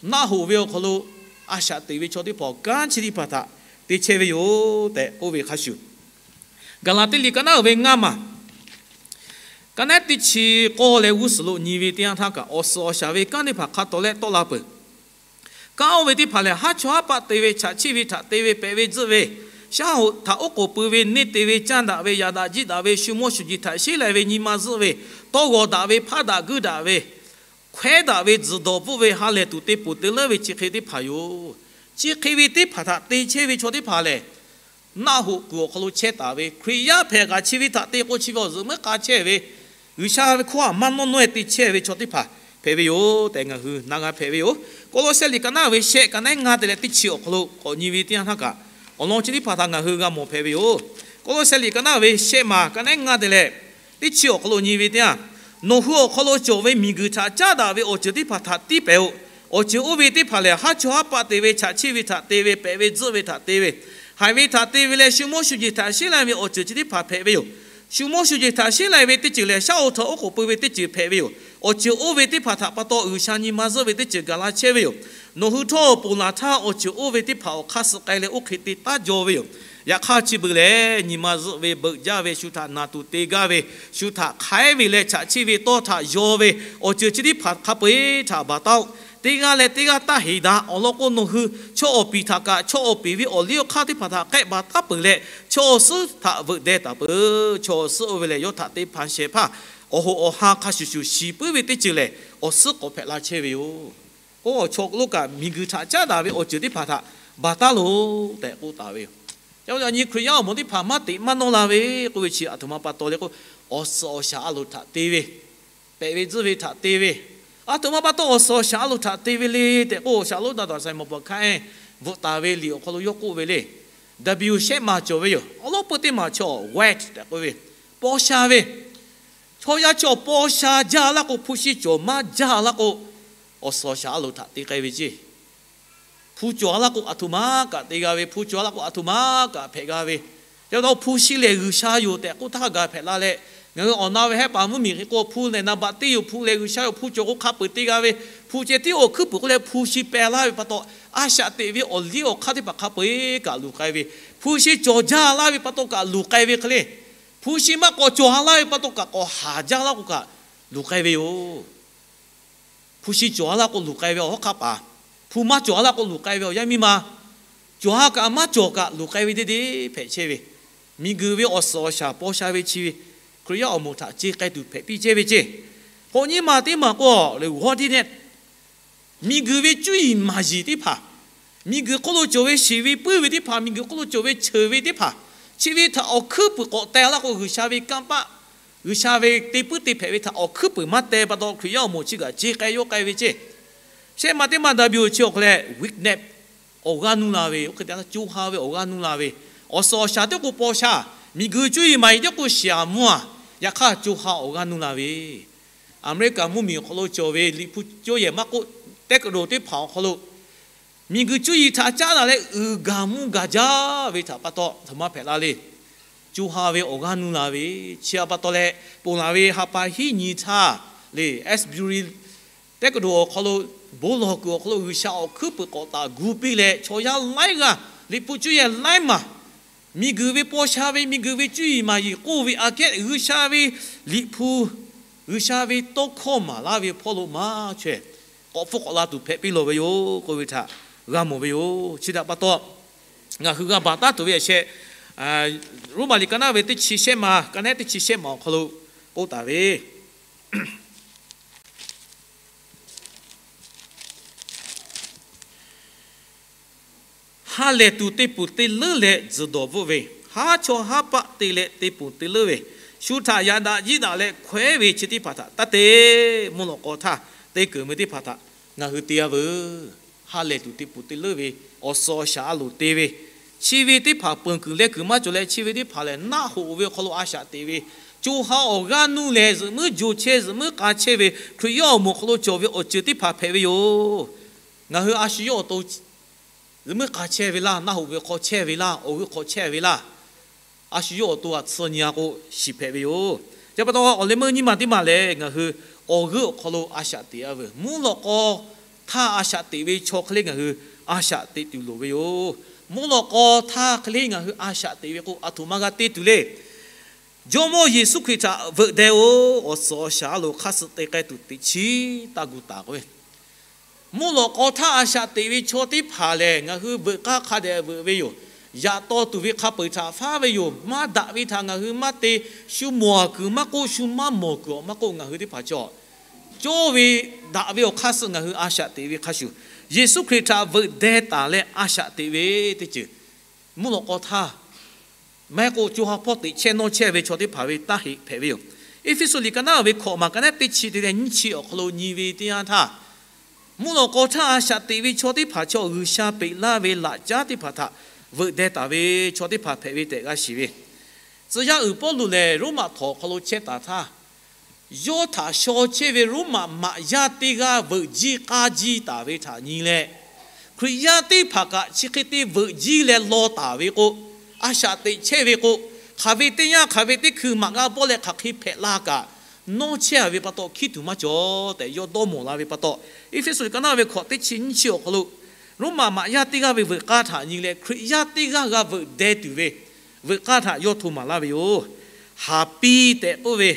Naˆ hoꞈ ve awˬ hk'aw lo a shaꞈ teꞈ ve chaw teˇ hpaˍ awˬ kanˉ chi teˇ hpaˍ htaꞈ te chehˇ ve yoˬ tehꞈ k'oˆ ve hk'a shuˍ, Gaˍlaˍtiˆ liꞈ ka naˉ uiˍ ve ngaˇ maˬ ka naˉ teˇ chi k'awˇ leh g'uˇ suhˍ lo nyi ve teˇ yanˇ htaˇ kaꞈ, awˬ suhˍ awˬ shaˍ ve kanˉ teˇ hpaˍ hk'a tawˍ leh tawˆ la peuˬ. Kanˉ oˇ ve teˇ hpaˍ lehˬ, haˉ chawˇ haˉ paˆ te ve, chaꞈ chiˆ ve htaꞈ te ve, pehꞈ ve tzuhˆ ve, shaˉ hoꞈ htaꞈ oˉ k'oˍ pui ve, neˇ te ve, caˇ daꞈ ve, yaꞈ daꞈ jiˆ daꞈ ve, shu mawˇ shu jeˬ htaꞈ sheˉ lai ve, nyi ma zuhˆ ve, tawˇ g'awˬ daꞈ ve, hpaˇ daꞈ guiˇ daꞈ ve, hkawehˉ daꞈ ve, tzuhˬ dawˬ bvuhˆ ve, ha lehˬ tuˬ te ponˬ te leuˉ ve chi hk'e teˇ hpaˍ yoˬ. Chi hk'e ve teˇ hpaˍ htaꞈ te chehˇ ve chaw teˇ hpaˍ lehˬ, naˆ hoꞈ kuiˬ awˬ hk'aw lo chehˇ taˍ ve Hkriꞈ yaˇ hpehꞈ kaꞈ chi ve htaꞈ te k'o chi ve awˬ zuhꞈ muiˉ k'a chehˇ ve, G'uiˬsha ve hkawˇ htaꞈ maˇ nawˇ nawˇ e te chehˇ ve chaw teˇ hpaˍ hpehꞈ ve yoˬ tehꞈ ngaˬ hui na g'a hpehꞈ ve yoˬ. Kawˇlawˇsehˇ liꞈ ka naˉ ve shehˆ ka naˉ ngaˇ te leh teˇ chi awˬ hk'aw lo k'awꞈ nyi ve teˇ yanˇ htaˇ kaꞈ, awˬ lawn chi teˇ hpaˍ htaꞈ ngaˬ hui g'a mawˬ hpehꞈ ve yoˬ. Kawˇlawˇsehˇ liꞈ ka naˉ ve shehˆ maˬ ka naˉ ngaˇ te leh teˇ chi awˬ hk'aw lo nyi ve teˇ yanˇ, nawˬ hui awˬ hk'aw lo cawˬ ve miˬguiˬ htaꞈ caˉ daꞈ ve awˬ ceuˬ teˇ hpaˍ htaꞈ tiˇ pehˍ-oꞈ. Awˬ ceuˬ oˇ ve teˇ hpaˍ lehˬ, haˉ chawˇ haˉ paˆ te ve, chaꞈ chiˆ ve htaꞈ te ve, pehꞈ ve tzuhˆ ve htaꞈ te ve, haiˬ ve htaꞈ te ve leh, shu mawˇ shu jeˬ htaꞈ sheˉ lai ve awˬ ceuˬ chi teˇ hpaˍ hpehꞈ ve yoˬ. Shu mawˇ shu jeˬ htaꞈ sheˉ lai ve teˇ ceuˬ lehˬ, shaˉ hoꞈ htaꞈ oˉ k'oˍ pui ve teˇ ceuˬ hpehꞈ ve yoˬ. Awˬ ceuˬ oˇ ve teˇ hpaˍ htaꞈ pa taw G'uiˬsha nyi ma zuhˆ ve teˇ ceuˬ gaˬ la chehˇ ve yoˬ. Nawˬ hui htawˇ ponˬ laˬ htaˇ, awˬ ceuˬ oˇ ve teˇ hpaˍ awˬ hk'aˇ suh k'ai leh oˇ hk'e te taˉ jaw ve yoˬ. Yaꞈ hk'aˇ chi beuꞈ lehˬ, nyi ma zuhˆ ve, beuꞈ jaˇ ve, shu htaꞈ naˬ tuˬ te gaˇ ve, shu htaꞈ hk'aiˉ ve leh chaꞈ chiˆ ve tawˇ htaꞈ yaw ve, awˬ ceuˬ chi teˇ hpaˍ hk'a peu-eˬ htaꞈ baˬ taˉ-oˆ. Teˇ g'aˇ leh teˇ g'aˇ taˇ heˍ daꞈ. Awˬ lawn k'o, nawˬ hui chaw awˬ piˍ htaꞈ kaꞈ chaw awˬ piˍ ve awˬ liˇ awˬ hk'aˇ teˇ hpaˍ htaꞈ k'ehˆ baˬ taˉ peuˬ leh, chaw awˬ suhˉ htaꞈ veuꞈ deh taˍ peuˬ. Chaw awˬ suhˉ oˇ ve lehˬ, yawˇ htaꞈ te hpanˍ shehˍ hpaˇ awˬ hoꞈ awˬ ha hk'a shuˍ shuˍ shiˍ puiˉ ve teˇ ceuˬ lehˬ, awˬ suhˉ k'awꞈ hpehꞈ la chehˇ ve yoˬ. Oˇ, chaw lo kaꞈ miˬguiˬ htaꞈ caˉ daꞈ ve awˬ ceuˬ teˇ hpaˍ htaꞈ baˬ taˉ loˬ tehꞈ k'oˆ taˍ ve yoˬ. Yaꞈ nyi Hkriꞈ yaˇ awˬ moˍ teˇ hpaˍ maˇ teꞈ maˇ nawˇ la ve k'oˆ ve chi, aˬ htoꞈ ma pa taw le k'o, awˬ suhˍ awˬ shaˍ a loˍ htaꞈ te ve, pehꞈ ve tzuhˆ ve htaꞈ te ve, aˬ htoꞈ ma pa taw awˬ suhˍ awˬ shaˍ a loˍ htaꞈ te ve le tehꞈ k'oˆ, awˬ shaˍ lonˉ daꞈ taˍ Simon Pawˍ hkanˇ e bvuhꞈ taˍ ve liꞈ awˬ hk'aw lo yawˇ k'oˆ ve le. W shehˆ maˬ cawˬ ve yoˬ. Awˬ lawn peuˇ teˇ maˬ chaw wet tehꞈ k'oˆ ve, paw sha ve, chaw yaˇ chaw paw sha jaˇ laˇ k'o, hpu shi cawˬ maˇ jaˇ laˇ k'o, awˬ suhˍ awˬ shaˍ a loˍ htaꞈ te k'ai ve ceˇ. Hpu cawˬ a laˇ k'o, aˬ htoꞈ ma kaꞈ te g'a ve. Hpu cawˬ a laˇ k'o, aˬ htoꞈ ma kaꞈ hpehꞈ g'a ve. Yaꞈ hk'aˇ hpu shi lehˬ G'uiˬsha yoˬ tehꞈ k'oˆ htaˇ gaˬ hpehꞈ la leh, ngaˬ hui awˬ na ve hehˉ paˍ mvuhˇmiˬ hk'e k'o, hpu lehˬ naˍ baꞈ teˇ yoˬ, hpu lehˬ G'uiˬsha yoˬ, hpu cawˬ k'o hk'a peu-eˬ te g'a ve, hpu ceh tiˉ awˬ hkuiˉ puiˍ k'oˆ leh hpu shi peh laˇ ve pa taw, a shaꞈ teꞈ ve awˬ liˇ awˬ hk'aˇ teˇ hpaˍ hk'a peu-eˬ kaꞈ luˬ k'ai ve, hpu shi cawˬ jaˇ laˇ ve pa taw kaꞈ luˬ k'ai ve hk'e le, hpu shi maˇ k'awꞈ cawˬ ha laˇ ve pa taw kaꞈ k'awꞈ haˍ jaˇ laˇ k'o kaꞈ luˬ k'ai ve yoˬ. Hpu shi cawˬ ha laˇ k'o luˬ k'ai ve awˬ hawˉ hk'aˇ paˍ, hpu maˇ cawˬ ha laˇ k'o luˬ k'ai ve awˬ yaˇ miˇ ma, cawˬ ha kaꞈ maˇ cawˬ kaꞈ luˬ k'ai ve deˇ deˇ hpehꞈ chehˇ ve, miˬguiˬ ve awˬ suhˍ awˬ shaˍ paw sha ve chi ve, Hkriꞈ yaˇ awˬ moˍ htaꞈ ce k'ai tuˬ hpehꞈ piˇ chehˇ ve ceˇ. Hk'awꞈ nyiˇ maˬ teˇ maˬ k'o, le worldliness, miˬguiˬ ve cuˇ yiˍ maˍ yiˍ teˇ hpaˍ, miˬguiˬ hk'oˆ lo cawˬ ve shiˍ ve puiˉ ve teˇ hpaˍ, miˬguiˬ hk'oˆ lo cawˬ ve cheuˬ ve teˇ hpaˍ, chi ve htaꞈ awˬ hkuiˉ puiˍ k'awꞈ teh laˇ k'o, G'uiˬsha ve kanˇ paˆ, G'uiˬsha ve te puiˉ te hpehꞈ ve htaꞈ awˬ hkuiˉ puiˍ maˇ teh pa taw, Hkriꞈ yaˇ awˬ moˍ chi kaꞈ ce k'ai yawˇ k'ai ve ceˇ. Shehˆ maˬ teˇ maˬ daꞈ biˬ awˬ chi awˬ hk'aw leh weakness, awˬ g'aˇ nuˇ la ve, oˇ hk'e te co ha ve awˬ g'aˇ nuˇ la ve, awˬ suhˍ awˬ shaˍ teˇ k'o paw sha, miˬguiˬ cuˇ yiˍ maˍ yiˍ teˇ k'o shiˍ aˍ mvuhˇ aˬ, yaꞈ hk'aˇ co ha awˬ g'aˇ nuˇ la ve, Aˍmeˍriˆkaˍ mvuhˇmiˬ awˬ hk'aw lo cawˬ ve Liꞈ hpu cawˇ yehˬ maˇ k'oˆ, teh k'aꞈ dawˬ teˇ hpaˍ awˬ hk'aw lo miˬguiˬ cuˇ yiˍ htaꞈ caˉ daꞈ leh uiˍ gaˬ mvuhˇ gaˬ jaˇ ve htaꞈ pa taw, htoꞈ ma hpehꞈ la le. Co ha ve awˬ g'aˇ nuˇ la ve, chi htaꞈ pa taw leh, ponˬ laˬ ve ha pa hiˉ nyi htaˇ le, Asbury teh k'aꞈ dawˬ awˬ hk'aw lo, bon lawˬ kuiˬ awˬ hk'aw lo G'uiˬsha awˬ hkuiˉ puiˍ k'awꞈ taˍ gu piˇ leh, chaw yaˇ laiˉ g'aˇ, Liꞈ hpu cawˇ yehˬ laiˉ maˬ, miˬguiˬ ve paw sha ve, miˬguiˬ ve cuˇ yiˍ maˍ yiˍ k'oˆ ve aꞈ kehˉ, G'uiˬsha ve Liꞈ hpu, G'uiˬsha ve tawˇ hkawˇ maˍ laˇ ve hpawˇ lo maˇ chaweh k'awꞈ hpfuhˆ k'awꞈ la tuˬ hpehꞈ piˇ lawˬ ve yoˬ k'oˆ ve htaꞈ g'a mawˬ ve yoˬ. Chi htaꞈ pa taw, ngaˬ hui g'a baˬ taˉ tuˬ ve aꞈ shehˆ, Roˉmaꞈ liꞈ ka naˉ ve teˇ chi shehˆ maˬ, ka naˉ teˇ chi shehˆ maˬ awˬ hk'aw lo, k'oˆ taˍ ve, ha lehˬ tuˬ te ponˬ te leuˉ leh tzuhˬ dawˬ bvuhˆ ve, haˉ chawˇ haˉ paˆ te leh te ponˬ te leuˉ ve, shu htaꞈ yaꞈ daꞈ jiˇ daꞈ leh hkawehˉ ve chi teˇ hpaˍ htaꞈ taˇ te. Mvuhˇ lawꞈ k'aw htaˇ te keunˍ ve teˇ hpaˍ htaꞈ ngaˬ hui te-a veuˬ. Ha lehˬ tuˬ te ponˬ te leuˉ ve, awˬ suhˍ awˬ shaˍ a loˍ te ve, chi ve teˇ hpaˍ peunˍ kuiˬ leh kuiˬ maˇ cawˬ leh, chi ve teˇ hpaˍ lehˬ naˆ hoꞈ ve awˬ hk'aw lo a shaꞈ teꞈ ve, co ha awˬ g'aˇ nuˇ leh zuhꞈ muiˉ jo chehˇ zuhꞈ muiˉ k'a chehˇ ve Hkriꞈ yaˇ awˬ moˍ awˬ hk'aw lo cawˬ ve awˬ ceuˬ teˇ hpaˍ hpehꞈ ve yoˬ. Ngaˬ hui a shu yawˇ awˬ to zuhꞈ muiˉ k'a chehˇ ve laˇ, naˆ hoꞈ ve hk'aw chehˇ ve laˇ, awˬ g'euˆ hk'aw chehˇ ve laˇ, a shu yawˇ awˬ to a tsuh nyi-a k'o, shiˍ hpehꞈ ve yoˬ. Chi pa taw awˬ leh meuˇ nyiˇ maˬ teˇ maˬ lehˬ, ngaˬ hui awˬ g'euˆ awˬ hk'aw lo a shaꞈ teꞈ-a veuˬ. Mvuhˇ lawꞈ k'aw htaˇ a shaꞈ teꞈ ve chaw hk'e le ngaˬ hui a shaꞈ teꞈ tuˬ loˍ ve yoˬ. Mvuhˇ lawꞈ k'aw htaˇ hk'e le ngaˬ hui a shaꞈ teꞈ ve k'o, aˬ htoꞈ ma g'a te tuˬ le. Jawˇmawˇ Yeˍsuˆ Hkriꞈ htaꞈ veuꞈ deh-oˬ, awˬ suhˍ awˬ shaˍ a loˍ hk'aˇ suh te k'ai tuˬ teꞈ chiˉ taˇ gu taˍ k'oˆ ve, mvuhˇ lawꞈ k'aw htaˇ a shaꞈ teꞈ ve chaw teˇ hpaˍ lehˬ, ngaˬ hui veuꞈ k'aˇ hk'a dehꞈ veuꞈ ve yoˬ. Yaꞈ taw tuˬ ve hk'a peu-eˬ htaꞈ faˉ ve yoˬ. Maˇ daꞈ ve htaꞈ ngaˬ hui maˇ te. Shu mawˬ kuiˬ maˇ k'oˆ, shu maˇ mawˬ kuiˬ awˬ maˇ k'oˆ, ngaˬ hui teˇ hpaˍ chaw cawˇ ve daꞈ ve awˬ hk'aˇ suh ngaˬ hui a shaꞈ teꞈ ve hk'a shuˍ, Yeˍsuˆ Hkriꞈ htaꞈ veuꞈ deh taˍ leh a shaꞈ teꞈ ve teˇ ceuˬ, mvuhˇ lawꞈ k'aw htaˇ maˇ heˆ k'o co ha hpawˇ teꞈ chehˇ nawˇ chehˇ ve chaw teˇ hpaˍ ve taˇ heˆ hpehꞈ ve yoˬ. Eˇfeˇsuꞈ liꞈ ka naˉ ve hkawꞈ maˬ ka naˉ teˇ chi te leh nyiˇ chi awˬ hk'aw lo nyi ve teˇ yanˇ htaˇ, mvuhˇ lawꞈ k'aw htaˇ a shaꞈ teꞈ ve chaw teˇ hpaˍ chaw G'uiˬsha peꞈ laˇ ve laꞈ caˉ teˇ hpaˍ htaꞈ veuꞈ deh taˍ ve chaw teˇ hpaˍ hpehꞈ ve tehꞈ g'a shiˍ ve. Tcuh yaˇ uiˍ Pawˇluꞈ lehˬ, Roˉmaꞈ htawnˍ awˬ hk'aw lo chehˇ taˍ htaˇ, yawˇ htaꞈ shaw chehˇ ve Roˉmaꞈ maꞈ yaˇ teˇ g'aˇ veuꞈ jiˇ k'aˇ jiˇ taˍ ve htaꞈ nyi leh, Hkriꞈ yaˇ teˇ hpaˍ kaꞈ chi hk'e te veuꞈ jiˇ leh law taˍ ve k'o, a shaꞈ teꞈ chehˇ ve k'o, hk'aˬ ve teˇ yanˇ hk'aˬ ve teˇ hkui maꞈ g'a bawˆ leh hk'aˬ hk'e hpehꞈ la kaꞈ, nawˇ chehˇ-a ve pa taw hkiˉ tuˬ maˇ cawˬ tehꞈ yawˇ dawˇ mawˬ la ve pa taw, Eˇfeˇsuꞈ ka naˉ ve hkawꞈ teˇ chi nyiˇ chi awˬ hk'aw lo Roˉmaꞈ maꞈ yaˇ teˇ g'aˇ ve veuꞈ k'aˇ htaꞈ nyi leh, Hkriꞈ yaˇ teˇ g'aˇ g'a veuꞈ deh tuˬ ve veuꞈ k'aˇ htaꞈ yawˇ hto maˍ laˇ ve yoˬ. Haˍ piˇ tehꞈ k'oˆ ve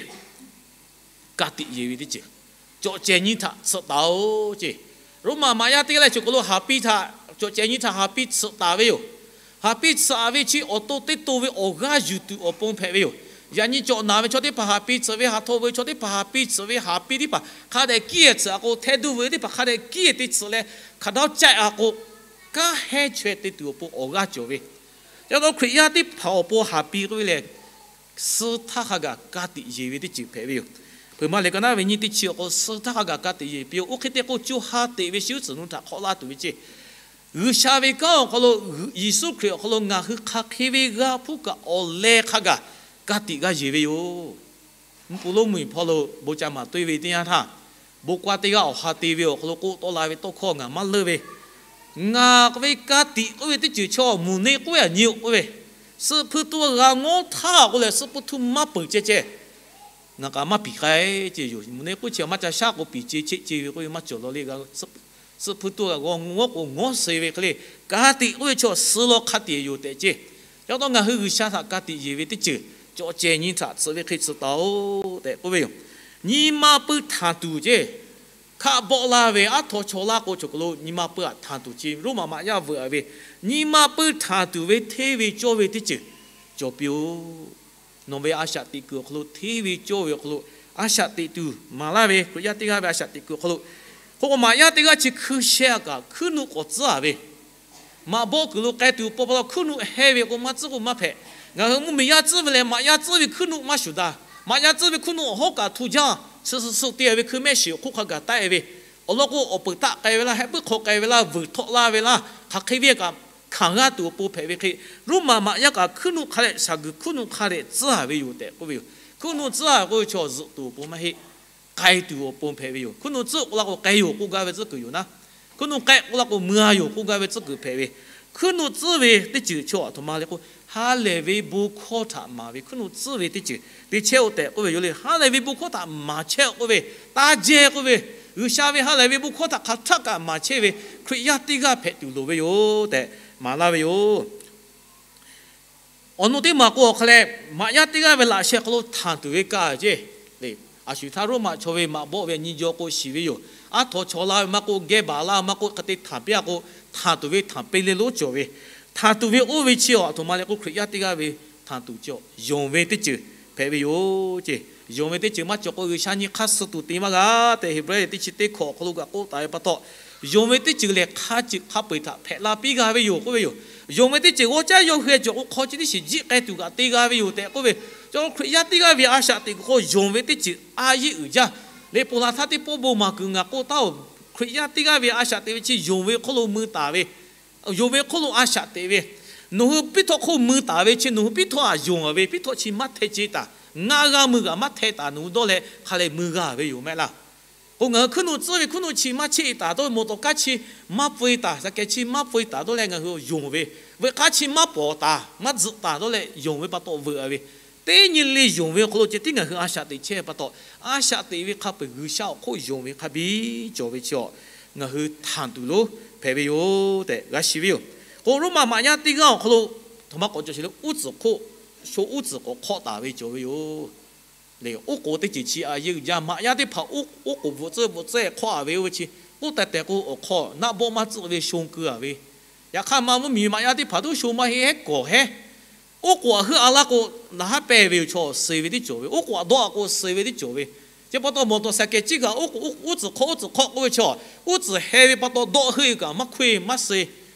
ka tiꞈ yeˬ ve teˇ ceuˬ, cawꞈ cehˬ nyi htaꞈ tsuhꞈ taˍ-oˬ ceˇ. Roˉmaꞈ maꞈ yaˇ teˇ g'aˇ leh choˬ kaˬ lo haˍ piˇ htaꞈ, cawꞈ cehˬ nyi htaꞈ haˍ piˇ tsuhꞈ taˍ ve yoˬ. Haˍ piˇ tsuhꞈ-a ve chi awˬ to teˇ to ve awˬ g'aˇ yuˬ tuˬ awˬ pon hpehꞈ ve yoˬ. Yaꞈ nyi cawꞈ naˍ ve chaw teˇ hpaˍ haˍ piˇ tsuhꞈ ve, haˍ htaw ve chaw teˇ hpaˍ haˍ piˇ tsuhꞈ ve, haˍ piˇ teˇ hpaˍ hk'a dehꞈ kiˇ-e tsuhꞈ-a k'o, hteˇ duˇ ve teˇ hpaˍ hk'a dehꞈ kiˇ-e te tsuhꞈ leh, hkaꞈ dawˇ caˆ-a k'o, kanˉ hehnˇ chaweh te tuˬ awˬ pon awˬ g'aˇ cawˬ ve. Ca taw Hkriꞈ yaˇ teˇ hpaˍ awˬ pon haˍ piˇ k'oˆ ve lehˬ, suh htaˇ hk'a gaˬ ka tiꞈ yeˬ ve teˇ ceuˬ hpehꞈ ve yoˬ. Hpeuꞈ maˍ lehˬ ka naˉ ve nyiˇ teˇ chi awˬ hk'aw suh htaˇ hk'a gaˬ ka tiꞈ yeˬ piˇ-oˬ. Oˇ hk'e te k'o co ha teꞈ ve shi uˉ tcuhˍ nu htaꞈ hk'awꞈ laˇ tuˬ ve ceˇ. G'uiˬsha ve kanˉ awˬ hk'aw lo, Yeˍsuˆ Hkriꞈ awˬ hk'aw lo ngaˬ hui hk'aˬ hk'e ve g'a hpuˇ kaꞈ awˬ leh hk'a gaˬ ka tiꞈ g'a yeˬ ve yoˬ. Mvuhˇ pui Roˉmaꞈ hpawˇ lo bon ca maˍ toˇ ve teˇ yanˇ htaˇ, bon kaˇ teˇ g'aˇ awˬ ha te ve awˬ hk'aw lo k'oˆ tawˆ la ve tawˇ hkawˇ ngaˬ maˇ leunˇ ve, ngaˬ ve ka tiꞈ k'oˆ ve teˇ ceuˬ chaw mvuhˬ naw k'oˆ yaꞈ nyi-oˬ k'oˆ ve, suh hpuˇ tuˇ g'a ngawˉ htaˇ k'oˆ leh suh hpuˇ tuˇ maˇ peuˬ ceh ceh, ngaˬ kaꞈ maˇ piˍ k'ai ceˇ yoˬ. Mvuhˬ naw k'oˆ chi maˇ ca shaˉ k'o piˍ ce cheˆ ce ve k'oˆ ve maˇ cawˬ law le. Suh hpuˇ tuˇ g'a g'aw ngawˉ k'o ngawˉ suh ve hk'e le, ka tiꞈ k'oˆ ve chaw suh law hk'a tiꞈ yoˬ tehꞈ ceˇ. Ca taw ngaˬ hui G'uiˬsha htaꞈ ka tiꞈ yeˬ ve teˇ ceuˬ, cawꞈ cehˬ nyi htaꞈ tsuhꞈ ve hk'e tsuhꞈ taˍ-oˬ tehꞈ k'oˆ ve yoˬ. Nyi ma pui htanˬ tuˬ ceˇ, hkaˆ bawˆ laˇ ve aˉ htaw chaw laˇ k'o, choˬ kaˬ lo nyi ma pui htaꞈ htanˬ tuˬ chi Roˉmaꞈ maꞈ yaˇ veuꞈ-a ve, nyi ma pui htanˬ tuˬ ve hteˇ ve cawˇ ve teˇ ceuˬ cawˬ piˇ-oˬ. Nawˬ ve a shaꞈ teꞈ kuiˬ awˬ hk'aw lo hteˇ ve cawˇ ve awˬ hk'aw lo a shaꞈ teꞈ tuˬ maˍ laˇ ve, Hkriꞈ yaˇ teˇ g'aˇ ve a shaꞈ teꞈ kuiˬ awˬ hk'aw lo, hk'oˆ maꞈ yaˇ teˇ g'aˇ chi hkui sheh-a kaꞈ hkuiˉ nuˆ k'awꞈ tcuhˉ-a ve, maꞈ bawˆ kuiˬ lo k'ai tuˬ paw pa taw hkuiˉ nuˆ heh ve k'o maˇ tcuhˉ k'o maˇ hpehꞈ. Ngaˬ hui mvuhˇmiˬ yaˇ tcuhˉ ve lehˬ, maꞈ yaˇ tcuhˉ ve hkuiˉ nuˆ maˇ shuˍ daꞈ. Maꞈ yaˇ tcuhˉ ve hkuiˉ nuˆ awˬ hawˉ kaꞈ htu jaˇ, suh suh suh te-a ve hkui mehˆ shiˍ awˬ hk'oˆ hk'a gaˬ taˆ-e ve, awˬ lawn k'o awˬ peuˬ taˆ k'ai ve laˇ, heh puiˉ hk'aw k'ai ve laˇ, vuiˬ htawˆ laˇ ve laˇ, hk'aˬ hk'e ve kaꞈ hkanˍ g'aˇ tuˬ awˬ pon hpehꞈ ve hk'e, Roˉmaꞈ maꞈ yaˇ kaꞈ hkuiˉ nuˆ hk'a dehꞈ shaˍ guiˬ hkuiˉ nuˆ hk'a dehꞈ tcuhˉ-a ve yoˬ tehꞈ k'oˆ ve yoˬ. Hkuiˉ nuˆ tcuhˉ-a k'oˆ ve chaw zuhꞈ tuˬ awˬ pon maˇ heˆ. K'ai tuˬ awˬ pon hpehꞈ ve yoˬ. Hkuiˉ nuˆ tcuhˉ k'oˆ la k'o k'ai yoˬ k'oˆ gaˇ ve tcuhˉ kuiˬ yoˬ naˉ. Hkuiˉ nuˆ k'ai k'oˆ la k'o mui-a yoˬ k'oˆ gaˇ ve tcuhˉ kuiˬ hpehꞈ ve. Hkuiˉ nuˆ tcuhˉ ve teˇ ceuˬ chaw a htoꞈ ma le k'o, ha lehˬ ve bon hkawˇ htaꞈ maˍ ve hkuiˉ nuˆ tcuhˉ ve teˇ ceuˬ te chehˇ-oˆ tehꞈ k'oˆ ve yoˬ le. Ha lehˬ ve bon hkawˇ htaꞈ maˍ chehˇ-oˆ k'oˆ ve, taˇ jehˇ k'oˆ ve, G'uiˬsha ve ha lehˬ ve bon hkawˇ htaꞈ hk'aˬ htaˆ kaꞈ maˍ chehˇ ve Hkriꞈ yaˇ teˇ g'aˇ hpehꞈ tuˬ loˍ ve yoˬ tehꞈ maˍ laˇ ve yoˬ. Awˬ nu teˇ maˬ k'o awˬ hk'a leh, maꞈ yaˇ teˇ g'aˇ ve laꞈ sheh hk'aw lo htanˬ tuˬ ve kaˇ ceˇ le. A shuˍ htaˇ Roˉmaꞈ chaw ve maꞈ bawˆ ve nyi jaw k'o shiˍ ve yoˬ. Aˉ htaw chaw laˇ ve maˇ k'oˆ, geh baˬ laˇ ve maˇ k'oˆ, hk'e te htanˬ piˇ-a k'o, htanˬ tuˬ ve htanˬ peˇ le lonˉ cawˬ ve, htanˬ tuˬ ve oˇ ve chi a htoꞈ ma le k'o, Hkriꞈ yaˇ teˇ g'aˇ ve htanˬ tuˬ cawˬ yonˍ ve teˇ ceuˬ hpehꞈ ve yoˬ ceˇ. Yonˍ ve teˇ ceuˬ maˇ cawˬ k'o, G'uiˬsha nyi hk'aˇ suh tuˬ te maˇ g'a tehꞈ, Heˍbrehˇ teˇ chi teˇ hkawꞈ awˬ hk'aw lo kaꞈ k'oˆ taˍ ve pa taw, yonˍ ve teˇ ceuˬ lehˬ hk'a ceuˬ hk'a peu-eˬ htaꞈ hpehꞈ la piˇ g'a ve yoˬ k'oˆ ve yoˬ. Yonˍ ve teˇ ceuˬ g'awˇ caˉ yawˇ hui-e cawˬ k'o, hk'aw chi teˇ shiˍ jiˆ k'ai tuˬ kaꞈ te g'a ve yoˬ tehꞈ k'oˆ ve. Chaw Hkriꞈ yaˇ teˇ g'aˇ ve a shaꞈ teꞈ kuiˬ hk'aw yonˍ ve teˇ ceuˬ a yeˇ uiˍ jaˇ. Leh ponˬ laˬ htaˇ teˇ pawˆ bon maˍ kuiˬ ngaˬ k'oˆ taˉ-oˬ, Hkriꞈ yaˇ teˇ g'aˇ ve a shaꞈ teꞈ ve chi yonˍ ve hk'oˆ lo mui taˍ ve, yonˍ ve hk'oˆ lo a shaꞈ teꞈ ve, nawˬ hui piˇ htawˇ hk'oˆ mui taˍ ve chi nawˬ hui piˇ htawˇ a yonˍ ve, piˇ htawˇ chi maˇ hteˇ ce taˍ. Ngaˇ g'aˇ mui g'aꞈ maˇ hteˇ taˍ, nawˬ hui dawˇ leh hk'a leh mui g'a ve yoˬ mehˆ laˇ. K'o ngaˬ hui hkuiˉ nuˆ tcuhˉ ve hkuiˉ nuˆ chi maˇ cheˆ taˍ dawˇ ve, mawˬ tawˍ kaˇ chi maˇ peu-e taˍ, shaˍ kehˬ chi maˇ peu-e taˍ dawˇ leh ngaˬ hui yonˍ ve, veuꞈ k'aˇ chi maˇ pawˍ taˍ, maˇ tzuhꞈ taˍ dawˇ leh yonˍ ve pa taw veuꞈ-a ve, teˇ nyi le yonˍ ve awˬ hk'aw lo ceh tiˉ ngaˬ hui a shaꞈ teꞈ chehˇ ve pa taw, a shaꞈ teꞈ ve hk'a peu-eˬ G'uiˬsha awˬ hk'oˆ yonˍ ve hk'a biˇ cawˬ ve chi awˬ, ngaˬ hui htanˬ tuˬ lonˉ hpehꞈ ve yoˬ tehꞈ g'a shiˍ ve yoˬ. K'o Roˉmaꞈ maꞈ yaˇ teˇ g'aˇ awˬ hk'aw lo, htoꞈ ma k'awꞈ cawˬ sheˍ le, uˉ tcuhˍ hk'oˆ, sho uˉ tcuhˍ k'awꞈ hk'awˆ taˍ ve cawˬ ve yoˬ. Leh oˉ k'oˍ teˇ ceuˬ chi a yeˇ uiˍ jaˇ. Maꞈ yaˇ teˇ hpaˍ oˉ k'oˍ bvuhꞈ tcuhˉ bvuhꞈ tcuhˉ hk'awˆ-a ve oˇ ve chi, k'oˆ tehˬ tehˬ k'o awˬ hk'aw naˆ bawˆ maˇ tcuhˆ ve sho keu-a ve, yaꞈ hk'aˇ ma mvuhˇmiˬ maꞈ yaˇ teˇ hpaˍ tuˉ sho maˇ heˆ, hehˉ kawˬ hehˉ. Oˉ k'oˍ aꞈ heuˆ-a laˇ k'o, laˬ haˉ pehˇ ve yoˬ chaw, suh ve teˇ cawˬ ve. Oˉ k'oˍ aꞈ dawˆ-a k'o suh ve teˇ cawˬ ve. Chi pa taw mawˬ tawˍ shaˍ kehˬ ciˇ kaꞈ oˉ k'oˍ uˉ tcuhˍ hk'awˆ uˉ tcuhˍ hk'awˆ k'oˆ ve chaw, uˉ tcuhˍ heh ve pa taw dawˆ heuˆ-e kaꞈ maˇ hkawehˇ maˇ suh.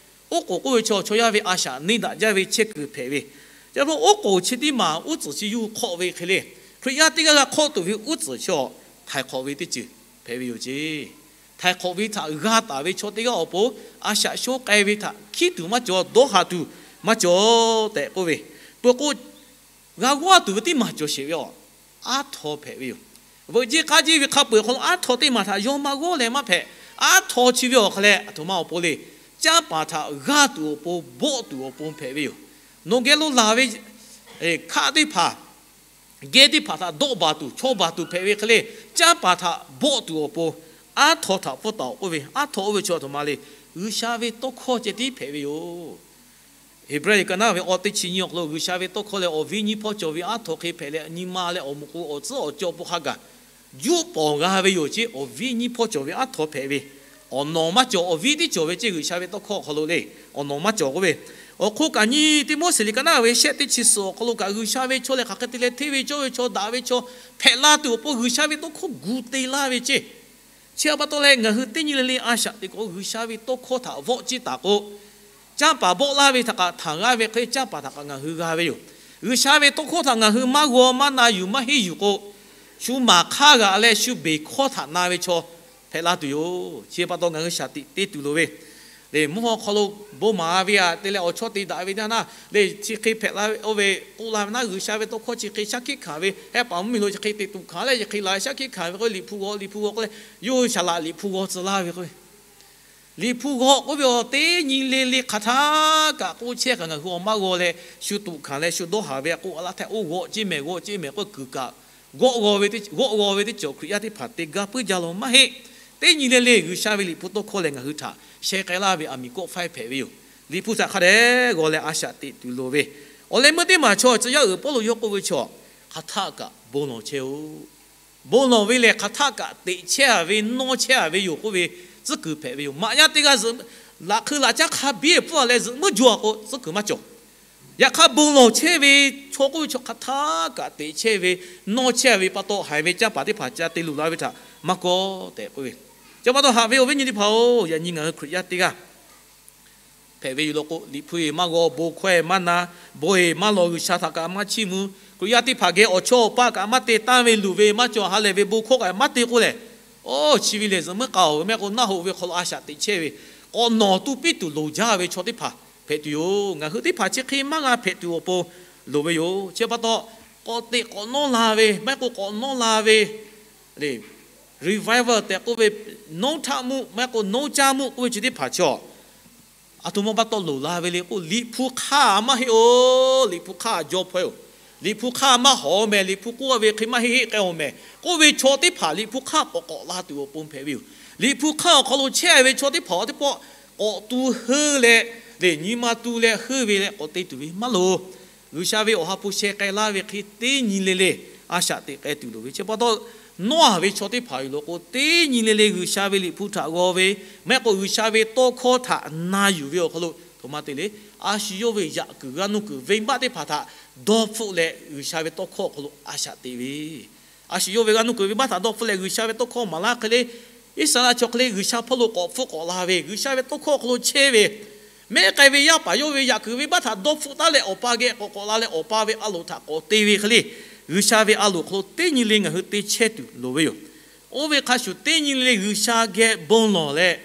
Oˉ k'oˍ k'oˆ ve chaw, chaw yaˇ ve a shaꞈ neˇ daꞈ jaˇ ve chehˇ kuiˬ hpehꞈ ve. Chi pa taw oˉ k'oˍ chi tiˉ maˬ uˉ tcuhˍ chi yuˇ hk'awˆ ve hk'e le, Hkriꞈ yaˇ teˇ g'aˇ g'a hk'awˆ tuˬ ve uˉ tcuhˍ chaw, htaiˍ hk'awꞈ ve teˇ ceuˬ hpehꞈ ve yoˬ ceˇ. Htaiˍ hk'awꞈ ve htaꞈ g'a taˍ ve chaw teˇ g'aˇ awˬ pon, a shaꞈ shoˉ k'ai ve htaꞈ hkiˉ tuˬ maˇ cawˬ, dawˇ haˍ tuˬ maˇ cawˬ tehꞈ k'oˆ ve. Peuˬ k'o, g'a g'awˇ tuˬ ve teˇ maˬ cawˬ sheˍ ve awˬ, aˉ htaw hpehꞈ ve yoˬ. Veuꞈ jeˇ k'aˇ jeˇ ve hk'a peu-eˬ hk'aw lo aˉ htaw teˇ maˬ htaꞈ yawˇ maˇ g'awˇ leh maˇ hpehꞈ. Aˉ htaw chi ve awˬ hk'a leh aˬ htoꞈ ma awˬ pon le, canˇ paˍ htaꞈ g'aˇ tuˬ awˬ pon, bawˆ tuˬ awˬ pon hpehꞈ ve yoˬ. Nawˬ geh lo laˬ ve hkaˆ teˇ hpaˍ, geh teˇ hpaˍ htaꞈ dawˆ baˬ tuˬ, chaw baˬ tuˬ hpehꞈ ve hk'e le, canˇ paˍ htaꞈ bawˆ tuˬ awˬ pon, aˉ htaw htaꞈ pfuhˇ taˍ-oˬ k'oˆ ve. Aˉ htaw oˇ ve chaw aˬ htoꞈ ma le, G'uiˬsha ve tawˇ hkawˇ ceh tiˉ hpehꞈ ve yoˬ. Heˍbrehˇ liꞈ ka naˉ ve awˬ teˇ chi nyi awˬ hk'aw lo G'uiˬsha ve tawˇ hkawˇ lehˬ, awˬ viˉ nyiˇ hpawˇ cawˬ ve aˉ htaw hk'e hpehꞈ leh, nyi ma leh awˬ moˍ k'o awˬ tcuhˉ awˬ cawˇ awˬ pon hk'a gaˬ juˇ pawˍ g'a ve yoˬ ceˇ. Awˬ viˉ nyiˇ hpawˇ cawˬ ve aˉ htaw hpehꞈ ve, awˬ nawˬ maˇ cawˬ. Awˬ viˉ tiˉ cawˬ ve ceˇ, G'uiˬsha ve tawˇ hkawˇ awˬ hk'aw lo le, awˬ nawˬ maˇ cawˬ k'oˆ ve. Awˬ hk'oˆ kaꞈ nyi Tiˆmoˉseˍ liꞈ ka naˉ ve shehˆ teˇ chi suhˍ awˬ hk'aw lo kaꞈ, G'uiˬsha ve chaw lehˬ hk'aˬ hk'e te leh hteˇ ve cawˇ ve chaw, daꞈ ve chaw hpehꞈ la tuˬ awˬ pon G'uiˬsha ve tawˇ hkawˇ gu te laˇ ve ceˇ. Chi pa taw leh ngaˬ hui teˇ nyi le le a shaꞈ teꞈ k'o, G'uiˬsha ve tawˇ hkawˇ htaꞈ vawˆ ciˇ taˍ k'o, canˇ paˍ bawˆ laˇ ve htaꞈ kaꞈ htanˬ g'aˇ ve hk'e, canˇ paˍ htaꞈ kaꞈ ngaˬ hui g'a ve yoˬ. G'uiˬsha ve tawˇ hkawˇ htaꞈ ngaˬ hui maˇ g'aw maˇ na yuˬ maˇ henˇ yuˬ k'o, shu maˍ hk'aˇ g'aꞈ leh shu beˬ hkawˇ htaꞈ na ve chaw hpehꞈ la tuˬ yoˬ. Chi pa taw ngaˬ hui shaˍ tiꞈ te tuˬ loˍ ve, leh mvuhˇ haw hk'aw lo bon maˍ ve aꞈ te leh awˬ chawˇ te daꞈ ve naˇ naˇ, leh chi hk'e hpehꞈ la ve, oˇ ve k'oˆ la ve naˇ, G'uiˬsha ve tawˇ hkawˇ chi hk'e shaˉ hkiˆ hkanˍ ve, hehˆ paˍ mvuhˇmiˬ lo chi hk'e te tuꞈ hkanˍ leh chi hk'e la shaˉ hkiˆ hkanˍ ve k'o, Liꞈ hpu g'aw, Liꞈ hpu g'aw k'oˆ leh, yawˇ hui shaˍ laꞈ Liꞈ hpu g'aw tcuh laˇ ve k'o, Liꞈ hpu g'aw k'oˆ ve awˬ teˇ nyi le le hk'aˬ htaˇ kaꞈ k'oˆ chehˇ kaꞈ ngaˬ hui awˬ maˇ g'aw leh, shu tuꞈ hkanˍ leh shu dawˇ haˍ ve k'oˆ a laˇ htaˇ, oˇ g'aw ceˇ mehˍ, g'aw ceˇ mehˍ k'oˆ kuiˬ kaꞈ, g'aw g'aw ve teˇ cawˬ Hkriꞈ yaˇ teˇ hpaˍ te gaˇ puiˉ jaˇ law maˇ heˆ. Teˇ nyi le le G'uiˬsha ve Liꞈ hpu tawˇ hkawˇ lehˬ ngaˬ hui htaꞈ sheh k'ai laˇ ve aˬ miˍ kawˆ faiˇ hpehꞈ ve yoˬ. Liꞈ hpu htaꞈ hk'a dehꞈ g'aw leh a shaꞈ teꞈ tuˬ loˍ ve. Awˬ leh meuˇ teˇ maˬ chaw tcuh yaˇ uiˍ Pawˇluꞈ yawˇ k'oˆ ve chaw, hk'aˬ htaˆ kaꞈ bon lawˬ chehˇ-oˆ. Bon lawˬ ve lehˬ hk'aˬ htaˆ kaꞈ teꞈ chehˇ-a ve, nawˇ chehˇ-a ve yoˬ k'oˆ ve tcuhˉ kuiˬ hpehꞈ ve yoˬ. Maꞈ yaˇ teˇ g'aˇ zuhꞈ, laꞈ hk'eu laꞈ caˉ hk'a biˉ pfuhˇ-a leh zuhꞈ meuˇ jaw-a k'o tcuhˉ kuiˬ maˇ cawˬ. Yaꞈ hk'aˇ bon lawˬ chehˇ ve chaw k'oˆ ve chaw hk'aˬ htaˆ kaꞈ teꞈ chehˇ ve, nawˇ chehˇ ve pa taw, haiˬ ve canˇ paˍ teˇ hpaˍ ca te luˬ la ve htaꞈ maˇ kawˆ tehꞈ k'oˆ ve. Chi pa taw haꞈ ve awˬ viˉ nyi teˇ hpaˍ-oˬ, yaꞈ nyi ngaˬ hui Hkriꞈ yaˇ teˇ g'aˇ hpehꞈ ve yoˬ law k'o, Liꞈ hpu-eˬ maˇ g'aw, bon hkawehˇ maˇ na, bon-eˬ maˇ lawˬ, G'uiˬsha htaꞈ kaꞈ maˇ chiˇ mvuh, Hkriꞈ yaˇ teˇ hpaˍ geh awˬ chawˇ awˬ paˇ kaꞈ maˇ te tanˇ ve, luˬ ve maˇ cawˬ, ha lehˬ ve bon hkawˇ kaꞈ maˇ te k'o lehˬ, oˇ chi ve lehˬ zuhꞈ meuˇ k'aoˍ ve maˇ heˆ k'o, naˆ hoꞈ ve hk'aw lo a shaꞈ teꞈ chehˇ ve, k'awꞈ nawˬ tuˇ piˇ tuˬ loˍ jaˇ ve chaw teˇ hpaˍ hpehꞈ tuˬ yoˬ. Ngaˬ hui teˇ hpaˍ chi hk'e maˇ g'a hpehꞈ tuˬ awˬ pon loˍ ve yoˬ. Chi pa taw, k'awꞈ teꞈ k'awꞈ nawˇ la ve, maˇ heˆ k'o k'awꞈ nawˇ la ve, revival tehꞈ k'oˆ ve, nawˉ htaˆ mvuhˇ maˇ heˆ k'o nawˉ caˇ mvuhˇ k'oˆ ve chi teˇ hpaˍ chaw, aˬ htoꞈ ma pa taw loˍ la ve le k'o, Liꞈ hpu hk'aˇ maˇ heˆ-oˬ. Liꞈ hpu hk'aˇ jaw hpaweh-oˬ. Liꞈ hpu hk'aˇ maˇ hawˍ mehˍ. Liꞈ hpu k'oˆ ve hk'e maˇ heˆ heˆ k'ai-oˬ mehˍ k'oˆ ve chaw teˇ hpaˍ Liꞈ hpu hk'aˇ k'awꞈ k'awꞈ la tuˬ awˬ pon hpehꞈ ve yoˬ. Liꞈ hpu hk'aˇ awˬ hk'aw lo chehˇ ve chaw teˇ hpaˍ awˬ teˇ pawˆ k'awꞈ tu heuˆ leh, lehˬ nyi ma tu leh heuˆ ve leh k'awꞈ te tuˬ ve maˇ loˍ. G'uiˬsha ve awˬ ha hpu sheh k'ai laˇ ve hk'e teˇ nyi le le a shaꞈ teꞈ k'ai tuˬ loˍ ve. Chi pa taw, nawˉ-a ve chaw teˇ hpaˍ yoˬ law k'o, teˇ nyi le le G'uiˬsha ve Liꞈ hpu htaꞈ g'aw ve, maˇ heˆ k'o G'uiˬsha ve tawˇ hkawˇ htaꞈ na yuˬ ve awˬ hk'aw lo htoꞈ ma te le, a shu yawˇ ve yaꞈ kuiˬ g'aˇ nuˇ kuiˬ venˇbaˆ teˇ hpaˍ htaꞈ dawˇ hpfuhˆ leh G'uiˬsha ve tawˇ hkawˇ awˬ hk'aw lo a shaꞈ teꞈ ve, A shu yawˇ ve g'a nuˇ kuiˬ ve baˆ htaꞈ dawˇ hpfuhˆ leh G'uiˬsha ve tawˇ hkawˇ maˍ laˇ hk'e le, Iˉsaˍreˍlaˆ chaw hk'e le G'uiˬsha hpawˇ lo k'awꞈ hpfuhˆ k'awꞈ la ve, G'uiˬsha ve tawˇ hkawˇ awˬ hk'aw lo chehˇ ve, mehˆ k'ai ve yaˇ paˍ yawˇ ve yaꞈ kuiˬ ve baˆ htaꞈ dawˇ hpfuhˆ taˉ leh awˬ pa geh k'awꞈ k'awꞈ la leh awˬ pa ve a loˍ htaꞈ k'awꞈ te ve hk'e le, G'uiˬsha ve a loˍ hk'aw lo teˇ nyi le ngaˬ hui te chehˇ tuˬ loˍ ve yoˬ. Oˇ ve hk'a shuˍ teˇ nyi le G'uiˬsha geh bon lawˬ leh,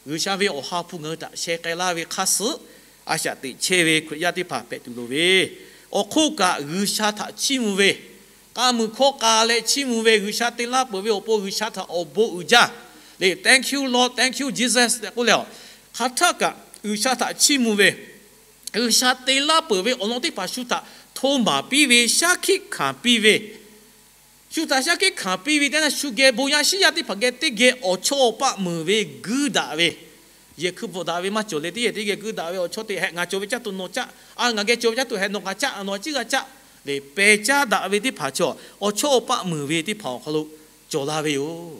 G'uiˬsha ve awˬ ha hpu ngaˬ hui htaꞈ sheh k'ai laˇ ve hk'a suhˉ, a shaꞈ teꞈ chehˇ ve Hkriꞈ yaˇ teˇ hpaˍ hpehꞈ tuˬ loˍ ve, awˬ hk'oˆ kaꞈ G'uiˬsha htaꞈ chiˇ mvuh ve, k'a muiˬ hkawˇ k'a leh chiˇ mvuh ve, G'uiˬsha te laˇ peuˬ ve awˬ pon G'uiˬsha htaꞈ awˬ bon uiˍ jaˇ le, Thank you Lord, thank you Jesus tehꞈ k'oˆ leh, hk'aˬ htaˆ kaꞈ G'uiˬsha htaꞈ chiˇ mvuh ve, G'uiˬsha te laˇ peuˬ ve awˬ lawn teˇ hpaˍ shu htaꞈ hto maˍ piˇ ve, shaˉ hkiˆ hkanˍ piˇ ve, shu htaꞈ shaˉ hkiˆ hkanˍ piˇ ve teˇ yanˇ, shu geh bon yaˇ shiˉ yaˇ teˇ hpaˍ geh teˇ geh awˬ chawˇ awˬ paˆ meunˍ ve guiˇ daꞈ ve, yehˬ hkui bvuhꞈ daꞈ ve maˇ cawˬ le, teˇ yehˬ teˇ geh guiˇ daꞈ ve awˬ chawˇ te heh ngaˬ cawˬ ve caˇ tuˬ nawˬ caˇ, a ngaˬ geh cawˬ ve caˇ tuˬ heh nawˬ kaꞈ caˇ, nawˬ a ciˉ g'a caˇ le, pehˬ caˇ daꞈ ve teˇ hpaˍ chaw, awˬ chawˇ awˬ paˆ meunˍ ve teˇ hpaˍ awˬ hk'aw lo cawˬ la ve yoˬ.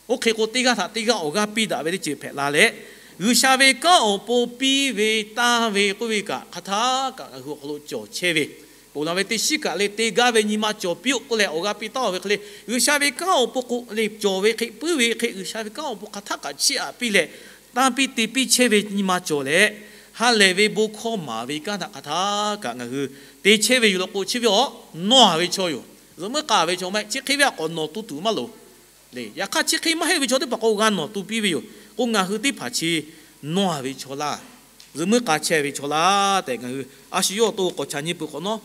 Oˇ hk'e k'o, teˇ g'aˇ htaꞈ teˇ g'aˇ awˬ g'aˇ piˇ daꞈ ve teˇ ceuˬ hpehꞈ la leh, G'uiˬsha ve kanˉ awˬ pon piˇ ve tanˇ ve k'oˆ ve kaꞈ hk'aˬ htaˆ kaꞈ ngaˬ hui awˬ hk'aw lo cawˬ chehˇ ve, ponˬ laˬ ve teˇ shiˉ kaꞈ le te gaˇ ve nyi ma cawˬ piˇ-oˆ k'oˆ leh awˬ g'aˇ piˇ taˉ-oˬ ve hk'e le, G'uiˬsha ve kanˉ awˬ pon k'o le cawˬ ve hk'e puiˉ ve hk'e, G'uiˬsha ve kanˉ awˬ pon hk'aˬ htaˆ kaꞈ chiˇ aꞈ piˇ leh, tanˇ piˇ te piˇ chehˇ ve nyi ma cawˬ leh, ha lehˬ ve bon hkawˇ maˍ ve kanˉ htaꞈ hk'aˬ htaˆ kaꞈ ngaˬ hui te chehˇ ve yoˬ law k'o, chi ve awˬ nawˇ-a ve chaw yoˬ. Zuhꞈ muiˉ k'a ve chaw maˇ heˆ, chi hk'e ve a k'awꞈ nawˬ tu tuˬ maˇ loˍ le. Yaꞈ hk'aˇ, chi hk'e maˇ heˆ ve chaw teˇ hpaˍ k'o g'a nawˬ tu piˇ ve yoˬ. K'o, ngaˬ hui teˇ hpaˍ chi nawˇ-a ve chaw laˇ, zuhꞈ muiˉ k'a chehˇ ve chaw laˇ tehꞈ ngaˬ hui a shu yawˇ awˬ to k'awꞈ chaꞈ nyi peuˬ hk'awꞈ nawˉ,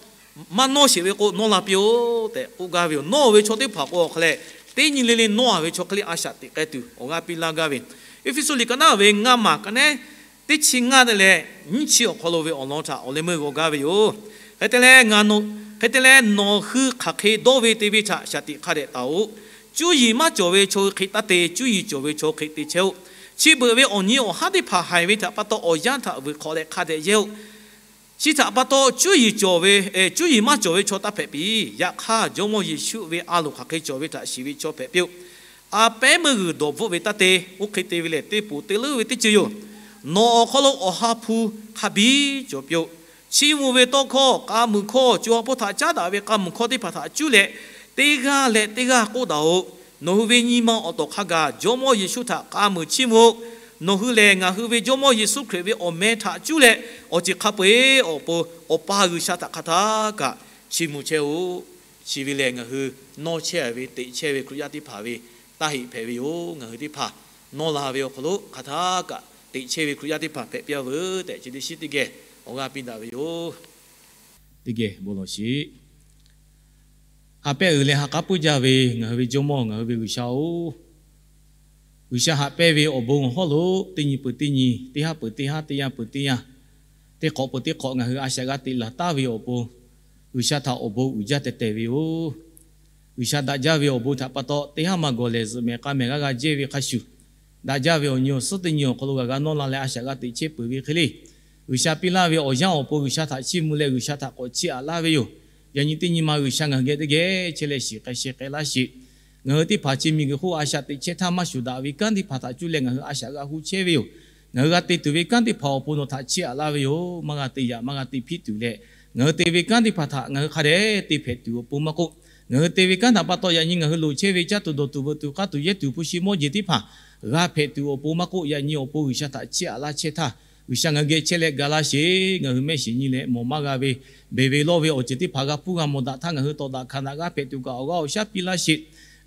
maˇ nawˇ sheˍ ve k'o, nawˇ la piˇ-oˆ tehꞈ k'oˆ gaˇ ve yoˬ. Nawˇ-a ve chaw teˇ hpaˍ k'o, awˬ hk'a leh teˇ nyi le le nawˇ-a ve chaw hk'e le a shaꞈ teꞈ k'ai tuˬ awˬ g'aˇ piˇ laˇ gaˇ ve, Eˇfeˇsuꞈ liꞈ ka naˉ ve ngaˇ maˬ ka nehˉ teˇ chi ngaˇ te leh nyiˇ chi awˬ hk'aw lo ve awˬ lawn htaꞈ awˬ leh meuˇ g'aw gaˇ ve yoˬ. Hk'e te leh, hk'e te leh, nawˬ hui hk'aˬ hk'e dawˇ ve te ve htaꞈ shaˍ tiꞈ hk'a dehꞈ taˍ-oꞈ. Cuˇ yiˍ maˇ cawˬ ve chaw hui hk'e taˇ te. Cuˇ yiˍ cawˬ ve chaw hk'e te chehˇ-oˆ. Chi beuꞈ ve awˬ nyi awˬ haˉ teˇ hpaˍ haiˬ ve htaꞈ pa taw awˬ yanˇ htaꞈ vuiˬ hk'awꞈ leh hk'a dehꞈ yehˇ-oˆ. Chi htaꞈ pa taw, cuˇ yiˍ cawˬ ve, cuˇ yiˍ maˇ cawˬ ve chaw taˇ hpehꞈ piˇ. Yaꞈ hk'aˇ, Jawˇmawˇ Yeˍsuˆ ve a loˍ hk'aˬ hk'e cawˬ ve htaꞈ shiˍ ve chaw hpehꞈ piˇ-oˆ. A pehˉ meuˇ g'uiˬ dawˬ bvuhˆ ve taˇ te. Oˇ hk'e te ve lehˬ, teˇ poˬ te leuˉ ve teˇ ceuˬ yoˬ. Nawˬ awˬ hk'aw lo Awˬ ha hpu hk'a biˇ cawˬ piˇ-oˆ. Chiˇ mvuh ve tawˇ hkawˇ, k'a muiˬ hkawˇ, co ha hpawˇ htaꞈ caˉ daꞈ ve k'a muiˬ hkawˇ teˇ hpaˍ htaꞈ cuˇ leh, teˇ g'aˇ leh teˇ g'aˇ k'oˆ daꞈ-oꞈ. Nawˬ hui ve nyi ma awˬ tawˍ hk'a gaˬ Jawˇmawˇ Yeˍsuˆ htaꞈ k'a muiˬ chiˇ mvuh-oˆ. Nawˬ hui lehˬ, ngaˬ hui ve Jawˇmawˇ Yeˍsuˆ Hkriꞈ ve awˬ meh htaꞈ cuˇ leh, awˬ ceuˬ hk'a peu-eˬ awˬ pon Awˬ pa G'uiˬsha htaꞈ hk'aˬ htaˆ kaꞈ chiˇ mvuh chehˇ-oˆ. Chi ve lehˬ, ngaˬ hui nawˇ chehˇ ve, teꞈ chehˇ ve Hkriꞈ yaˇ teˇ hpaˍ ve taˇ heꞈ hpehꞈ ve yoˬ. Ngaˬ hui teˇ hpaˍ nawˇ la ve awˬ hk'aw lo hk'aˬ htaˆ kaꞈ teꞈ chehˇ ve Hkriꞈ yaˇ teˇ hpaˍ hpehꞈ piˇ-a veuˬ tehꞈ, chi teˇ shiˉ teˇ geh awˬ g'aˇ piˇ daꞈ ve yoˬ. Teˇ geh bon lawˬ sheˍ. Ha pehˇ uiˍ leh ha k'aˉ puiˉ jaˇ ve ngaˬ hui ve Jawˇmawˇ, ngaˬ hui ve G'uiˬsha-oˬ, G'uiˬsha haꞈ pehnˇ ve awˬ bon awˬ hawˉ lo teˇ nyi peuˬ teˇ nyi, teˇ haˉ peuˬ teˇ haˉ, teˇ yanˇ peuˬ teˇ yanˇ, teˇ hk'awꞈ peuˬ teˇ hk'awꞈ ngaˬ hui a shaꞈ g'a teꞈ laˬ taˍ ve awˬ pon, G'uiˬsha htaꞈ awˬ bon uiˍ jaˇ teh teh ve yoˬ. G'uiˬsha daꞈ jaˇ ve awˬ bon htaꞈ pa taw, teˇ haˉ maˇ gawˬ lehˬ zuhꞈ mehˍ k'a mehˍ g'aˇ g'a jehˇ ve hk'a shuˍ, daꞈ jaˇ ve awˬ nyi awˬ suhˉ teˇ nyi awˬ hk'aw lo g'a g'a nawˇ la leh a shaꞈ g'a teꞈ chehˇ peuˬ ve hk'e le, G'uiˬsha piˇ laˇ ve awˬ yanˇ awˬ pon G'uiˬsha htaꞈ chiˇ mvuh leh G'uiˬsha htaꞈ k'awꞈ chiˇ aꞈ laˇ ve yoˬ. Yaꞈ nyi teˇ nyi ma G'uiˬsha ngaˬ hui geh teˇ geh chehˇ leh shiˍ k'ai sheh k'ai laˇ sheˍ. Ngaˬ hui teˇ hpaˍ chi miˬguiˬ hk'oˆ a shaꞈ teꞈ chehˇ htaˇ maˇ shuˍ daꞈ ve kanˉ teˇ hpaˍ htaꞈ cuˇ leh ngaˬ hui a shaꞈ g'a hu chehˇ ve yoˬ. Ngaˬ hui g'a te tuˬ ve kanˉ teˇ hpaˍ awˬ pon nawˬ htaꞈ chiˇ aꞈ laˇ ve yoˬ. Maˇ g'a te yaꞈ maˇ g'a te hpiˇ tuˬ leh, ngaˬ hui te ve kanˉ teˇ hpaˍ htaꞈ ngaˬ hui hk'a dehꞈ te hpehꞈ tuˬ awˬ pon maˇ k'oˆ, ngaˬ hui te ve kanˉ htaꞈ pa taw yaꞈ nyi ngaˬ hui loˍ chehˇ ve caˇ tuˬ dawˬ tuˬ veuꞈ tuˬ k'aˇ tuˬ yehˇ tuˬ hpu shi mawˇ jeˬ teˇ hpaˍ g'a hpehꞈ tuˬ awˬ pon maˇ k'oˆ, yaꞈ nyi awˬ pon G'uiˬsha htaꞈ chiˇ aꞈ laˇ chehˇ htaˇ, G'uiˬsha ngaˬ hui geh chehˇ leh ga laˇ sheˍ. Ngaˬ hui mehˆ shiˍ nyi leh mawˬ maˇ g'a ve, beˬ ve lawˇ ve awˬ ceuˬ teˇ hpaˍ g'a hpuˇ g'a mawˬ daꞈ htaˇ, ngaˬ hui tawˍ daꞈ hkanˍ daꞈ g'a hpehꞈ tuˬ kaꞈ awˬ g'aˇ awˬ shaˉ piˇ laˇ sheˍ.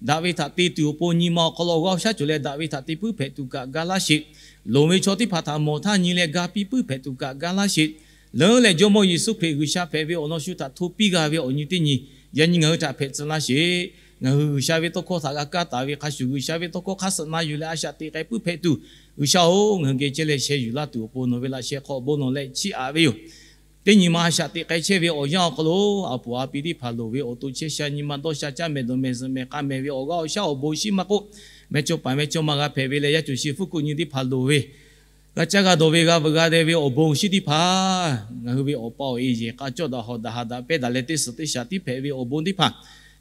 Daꞈ ve htaꞈ te tuˬ awˬ pon nyi ma awˬ hk'aw lo awˬ g'aˇ awˬ shaˉ cawˬ leh daꞈ ve htaꞈ te puiˉ hpehꞈ tuˬ kaꞈ ga laˇ sheˍ. Loˍ ve chaw teˇ hpaˍ htaꞈ mawˬ htaˇ nyi leh ga piˇ puiˉ hpehꞈ tuˬ kaꞈ ga laˇ sheˍ. Leuˉ leh Jawˇmawˇ Yeˍsuˆ Hkriꞈ G'uiˬsha hpehꞈ ve awˬ lawn shu htaꞈ hto piˇ g'a ve awˬ nyi teˇ nyi, yaꞈ nyi ngaˬ hui htaꞈ hpehꞈ tcuh laˇ sheˍ. Ngaˬ hui G'uiˬsha ve tawˇ hkawˇ htaꞈ g'a kaˇ taˍ ve hk'a shuˍ, G'uiˬsha ve tawˇ hkawˇ hk'aˇ suh na yuˬ leh a shaꞈ teꞈ k'ai puiˉ hpehꞈ tuˬ, G'uiˬsha-oˬ, ngaˬ hui geh chehˇ leh sheh yuˬ laˇ tuˬ awˬ pon nawˬ ve laꞈ sheh hk'aw bon lawˬ leh chiˇ aꞈ ve yoˬ. Teˇ nyi ma a shaꞈ teꞈ k'ai chehˇ ve awˬ yanˇ awˬ hk'aw lo, a poˍ a pi teˇ hpaˍ loˍ ve awˬ to chehˇ sha nyi ma dawˇ sha caˇ mehˍ dawˬ mehˍ zuhꞈ mehˍ k'a mehˍ ve awˬ g'aˇ awˬ shaˉ awˬ bon shiˉ maˇ k'oˆ, mehˇchawˇ paˍ mehˇchawˇma g'a hpehꞈ ve leh yaˇ cawˬ shi hpfuhˇ kuˆ nyi teˇ hpaˍ loˍ ve g'a caˇ g'a dawˬ ve g'a veuꞈ g'a deh ve awˬ bon shiˉ teˇ hpaˍ, ngaˬ hui ve awˬ pa awˬ e yehˬ k'a cawˇ daꞈ hawˍ daꞈ ha daꞈ pehˇ daꞈ leh teˇ suhˍ teˇ shaˍ tiˉ hpehꞈ ve awˬ bon teˇ hpaˍ,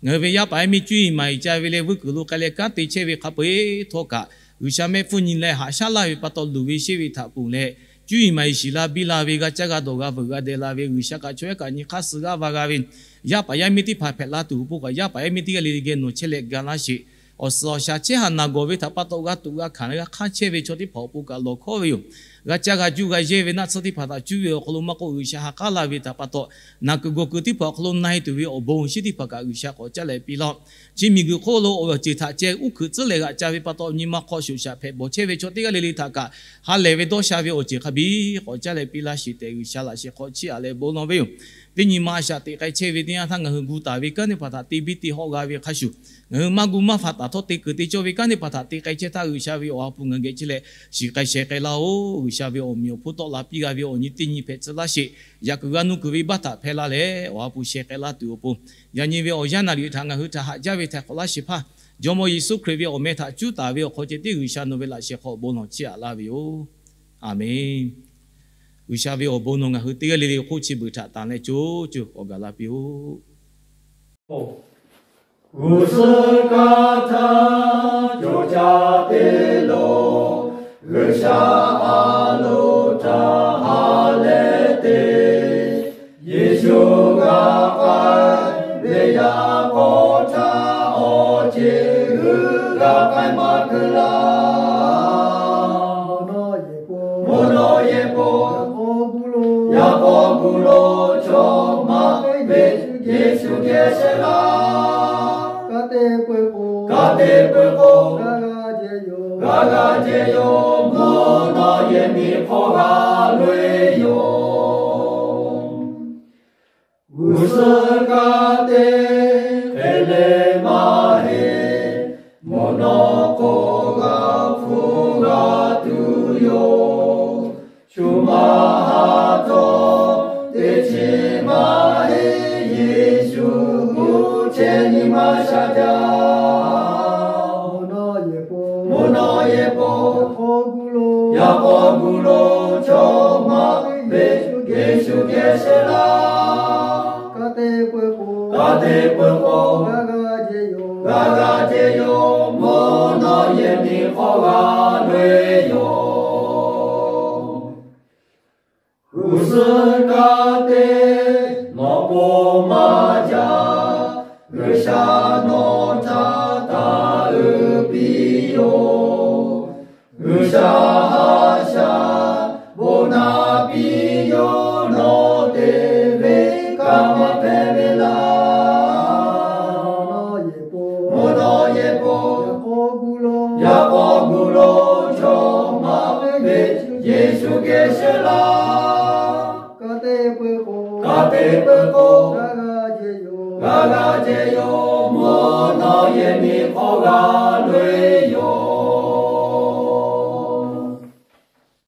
ngaˬ hui ve yaˇ paˍ yaˇ miˇ cuˇ yiˍ maˍ yiˍ ca ve leh vuiˇ kuiˬ lo k'ai leh kanˉ te chehˇ ve hk'a peu-eˬ htawˇ kaꞈ, G'uiˬsha mehˆ hpfuhˇ nyi leh haꞈ shaˉ laˇ ve pa taw luˬ ve sheˆ ve htaꞈ ponˬ leh, cuˇ yiˍ maˍ yiˍ shiˍ la biˇ la ve g'a caˇ g'a dawˬ g'a veuꞈ g'a deh la ve G'uiˬsha kaꞈ chaw yaˇ kaꞈ nyi hk'aˇ suh g'aˇ va g'a ve Yaˇ paˍ yaˇ miˇ teˇ hpaˍ hpehꞈ la tuˬ awˬ pon kaꞈ, yaˇ paˍ yaˇ miˇ teˇ g'aˇ le le geh nawˬ chehˇ leh ga laˇ sheˍ. Awˬ suhˍ awˬ shaˍ chehˇ ha naˬ gawˬ ve htaꞈ pa taw g'a tuꞈ g'a hkanˍ g'a hk'aˇ chehˇ ve chaw teˇ hpaˍ awˬ pon kaꞈ lawˬ hkawˉ ve yoˬ. G'a caˇ g'a juˇ g'a yehˇ ve naˆ tsuhˇ teˇ hpaˍ htaꞈ cuˇ ve awˬ hk'aw lo maˇ k'oˆ, G'uiˬsha ha k'aˉ laˇ ve htaꞈ pa taw, naˬ kuiˬ gawˬ kuiˬ teˇ hpaˍ awˬ hk'aw lo na-e tuˬ ve awˬ bon awˬ shinˉ teˇ hpaˍ kaꞈ G'uiˬsha k'awꞈ caˇ leh piˇ laˇ-oˆ. Chi miˬguiˬ hk'oˆ lo awˬ ceuˬ htaꞈ ceh uˉ hkeuꞈ tcuhˉ leh g'aꞈ ca ve pa taw, nyi ma hk'aw shoꞈ shaꞈ hpehꞈ bawˬ chehˇ ve chaw teˇ g'aˇ le le htaꞈ kaꞈ ha lehˬ ve dawˇ sha ve awˬ ceuˬ hk'a biˇ k'awꞈ caˇ leh piˇ laˇ sheˍ tehꞈ, G'uiˬsha laꞈ sheh hk'aw chiˇ aꞈ leh bon lawˬ ve yoˬ. Teˇ nyi ma a shaꞈ teꞈ k'ai chehˇ ve teˇ yanˇ htaˇ, ngaˬ hui gu taˍ ve kanˉ teˇ hpaˍ htaꞈ te biˇ te hawˆ g'a ve hk'a shuˍ, ngaˬ hui maˇ gu maˇ hpaˍ taˍ htawˇ te kuiˬ te cawˇ ve kanˉ teˇ hpaˍ htaꞈ te k'ai chehˇ htaˇ, G'uiˬsha ve awˬ ha hpu ngaˬ hui geh chehˇ leh shiˍ k'ai sheh k'ai laˇ-oˆ. G'uiˬsha ve awˬ meꞈ awˬ hponˇ tawˆ la piˇ g'a ve awˬ nyi teˇ nyi hpehꞈ tcuh laˇ sheˍ. Yaꞈ kuiˬ g'a nuˇ kuiˬ ve baˆ htaꞈ hpehˇ laˇ leh awˬ ha hpu sheh k'ai laˇ tuˬ awˬ pon, yaꞈ nyi ve awˬ yanˇ naˍ riˍ htaꞈ ngaˬ hui htaꞈ haꞈ jaˇ ve htaꞈ k'awꞈ laˇ sheˍ hpaˇ, Jawˇmawˇ Yeˍsuˆ Hkriꞈ ve awˬ meh htaꞈ cuˉ taˍ ve awˬ hk'aw ceh tiˉ G'uiˬsha nawˬ ve laꞈ sheh hk'aw bon lawˬ chiˇ aꞈ laˇ ve yoˬ. Aˬmenˍ. G'uiˬsha ve awˬ bon nawˬ ngaˬ hui teˇ g'aˇ le le hk'oˆ chi beuꞈ htaꞈ tanˍ leh co co k'awꞈ gaˬ la piˇ-oˆ. G'uˇ suhˍ kaꞈ htaˇ cawˬ caˇ te lo, G'uiˬsha a loˍ htaꞈ ha lehˬ te, Yeˍsuˆ g'a k'ai ve yaꞈ k'aw htaˇ, awˬ ceˬ g'uiˇ g'a k'ai maˇ keu laˇ. Mvuhˇ naw yehˬ po, yaꞈ k'aw gu lo chaw maˇ ve Yeˍsuˆ geh shehˍ laˇ. Ka te peuˬ k'o, g'a g'a jehˬ yoˬ. Mvuhˇ naw yehˬ miˬ hk'aw g'a loꞈ-e yoˬ. G'uˇ suhˍ kaꞈ te hk'e le maˇ heˆ, mvuhˇ naw k'o g'a hpuˇ g'a tuˬ yoˬ. Shu maˇ ha htawˇ teˇ chi maˇ heˆ, Yeˍsuˆ g'uˇ chehˇ nyi ma sha jaˇ. Mvuhˇ naw yehˬ po, yaꞈ k'aw gu lo chaw maˇ ve Yeˍsuˆ geh shehˍ laˇ. Ka te peuˬ k'o, g'a g'a jehˬ yoˬ. Mvuhˇ naw yehˬ miˬ hk'aw g'a loꞈ-e yoˬ. G'uˇ suhˍ kaꞈ te nawˬ po maˇ jaˇ, G'uiˬsha nawˬ htaꞈ taˍ uiˍ piˇ yoˬ. G'uiˬsha haꞈ shaꞈ bon naꞈ piˇ yoˬ. Nawˬ te ve kaꞈ maˇ hpehꞈ ve laˇ. Mvuhˇ naw yehˬ po, yaꞈ k'aw gu lo chaw maˇ ve Yeˍsuˆ geh shehˍ laˇ. Ka te peuˬ k'o, g'a g'a jehˬ yoˬ. Mvuhˇ naw yehˬ miˬ hk'aw g'a loꞈ-e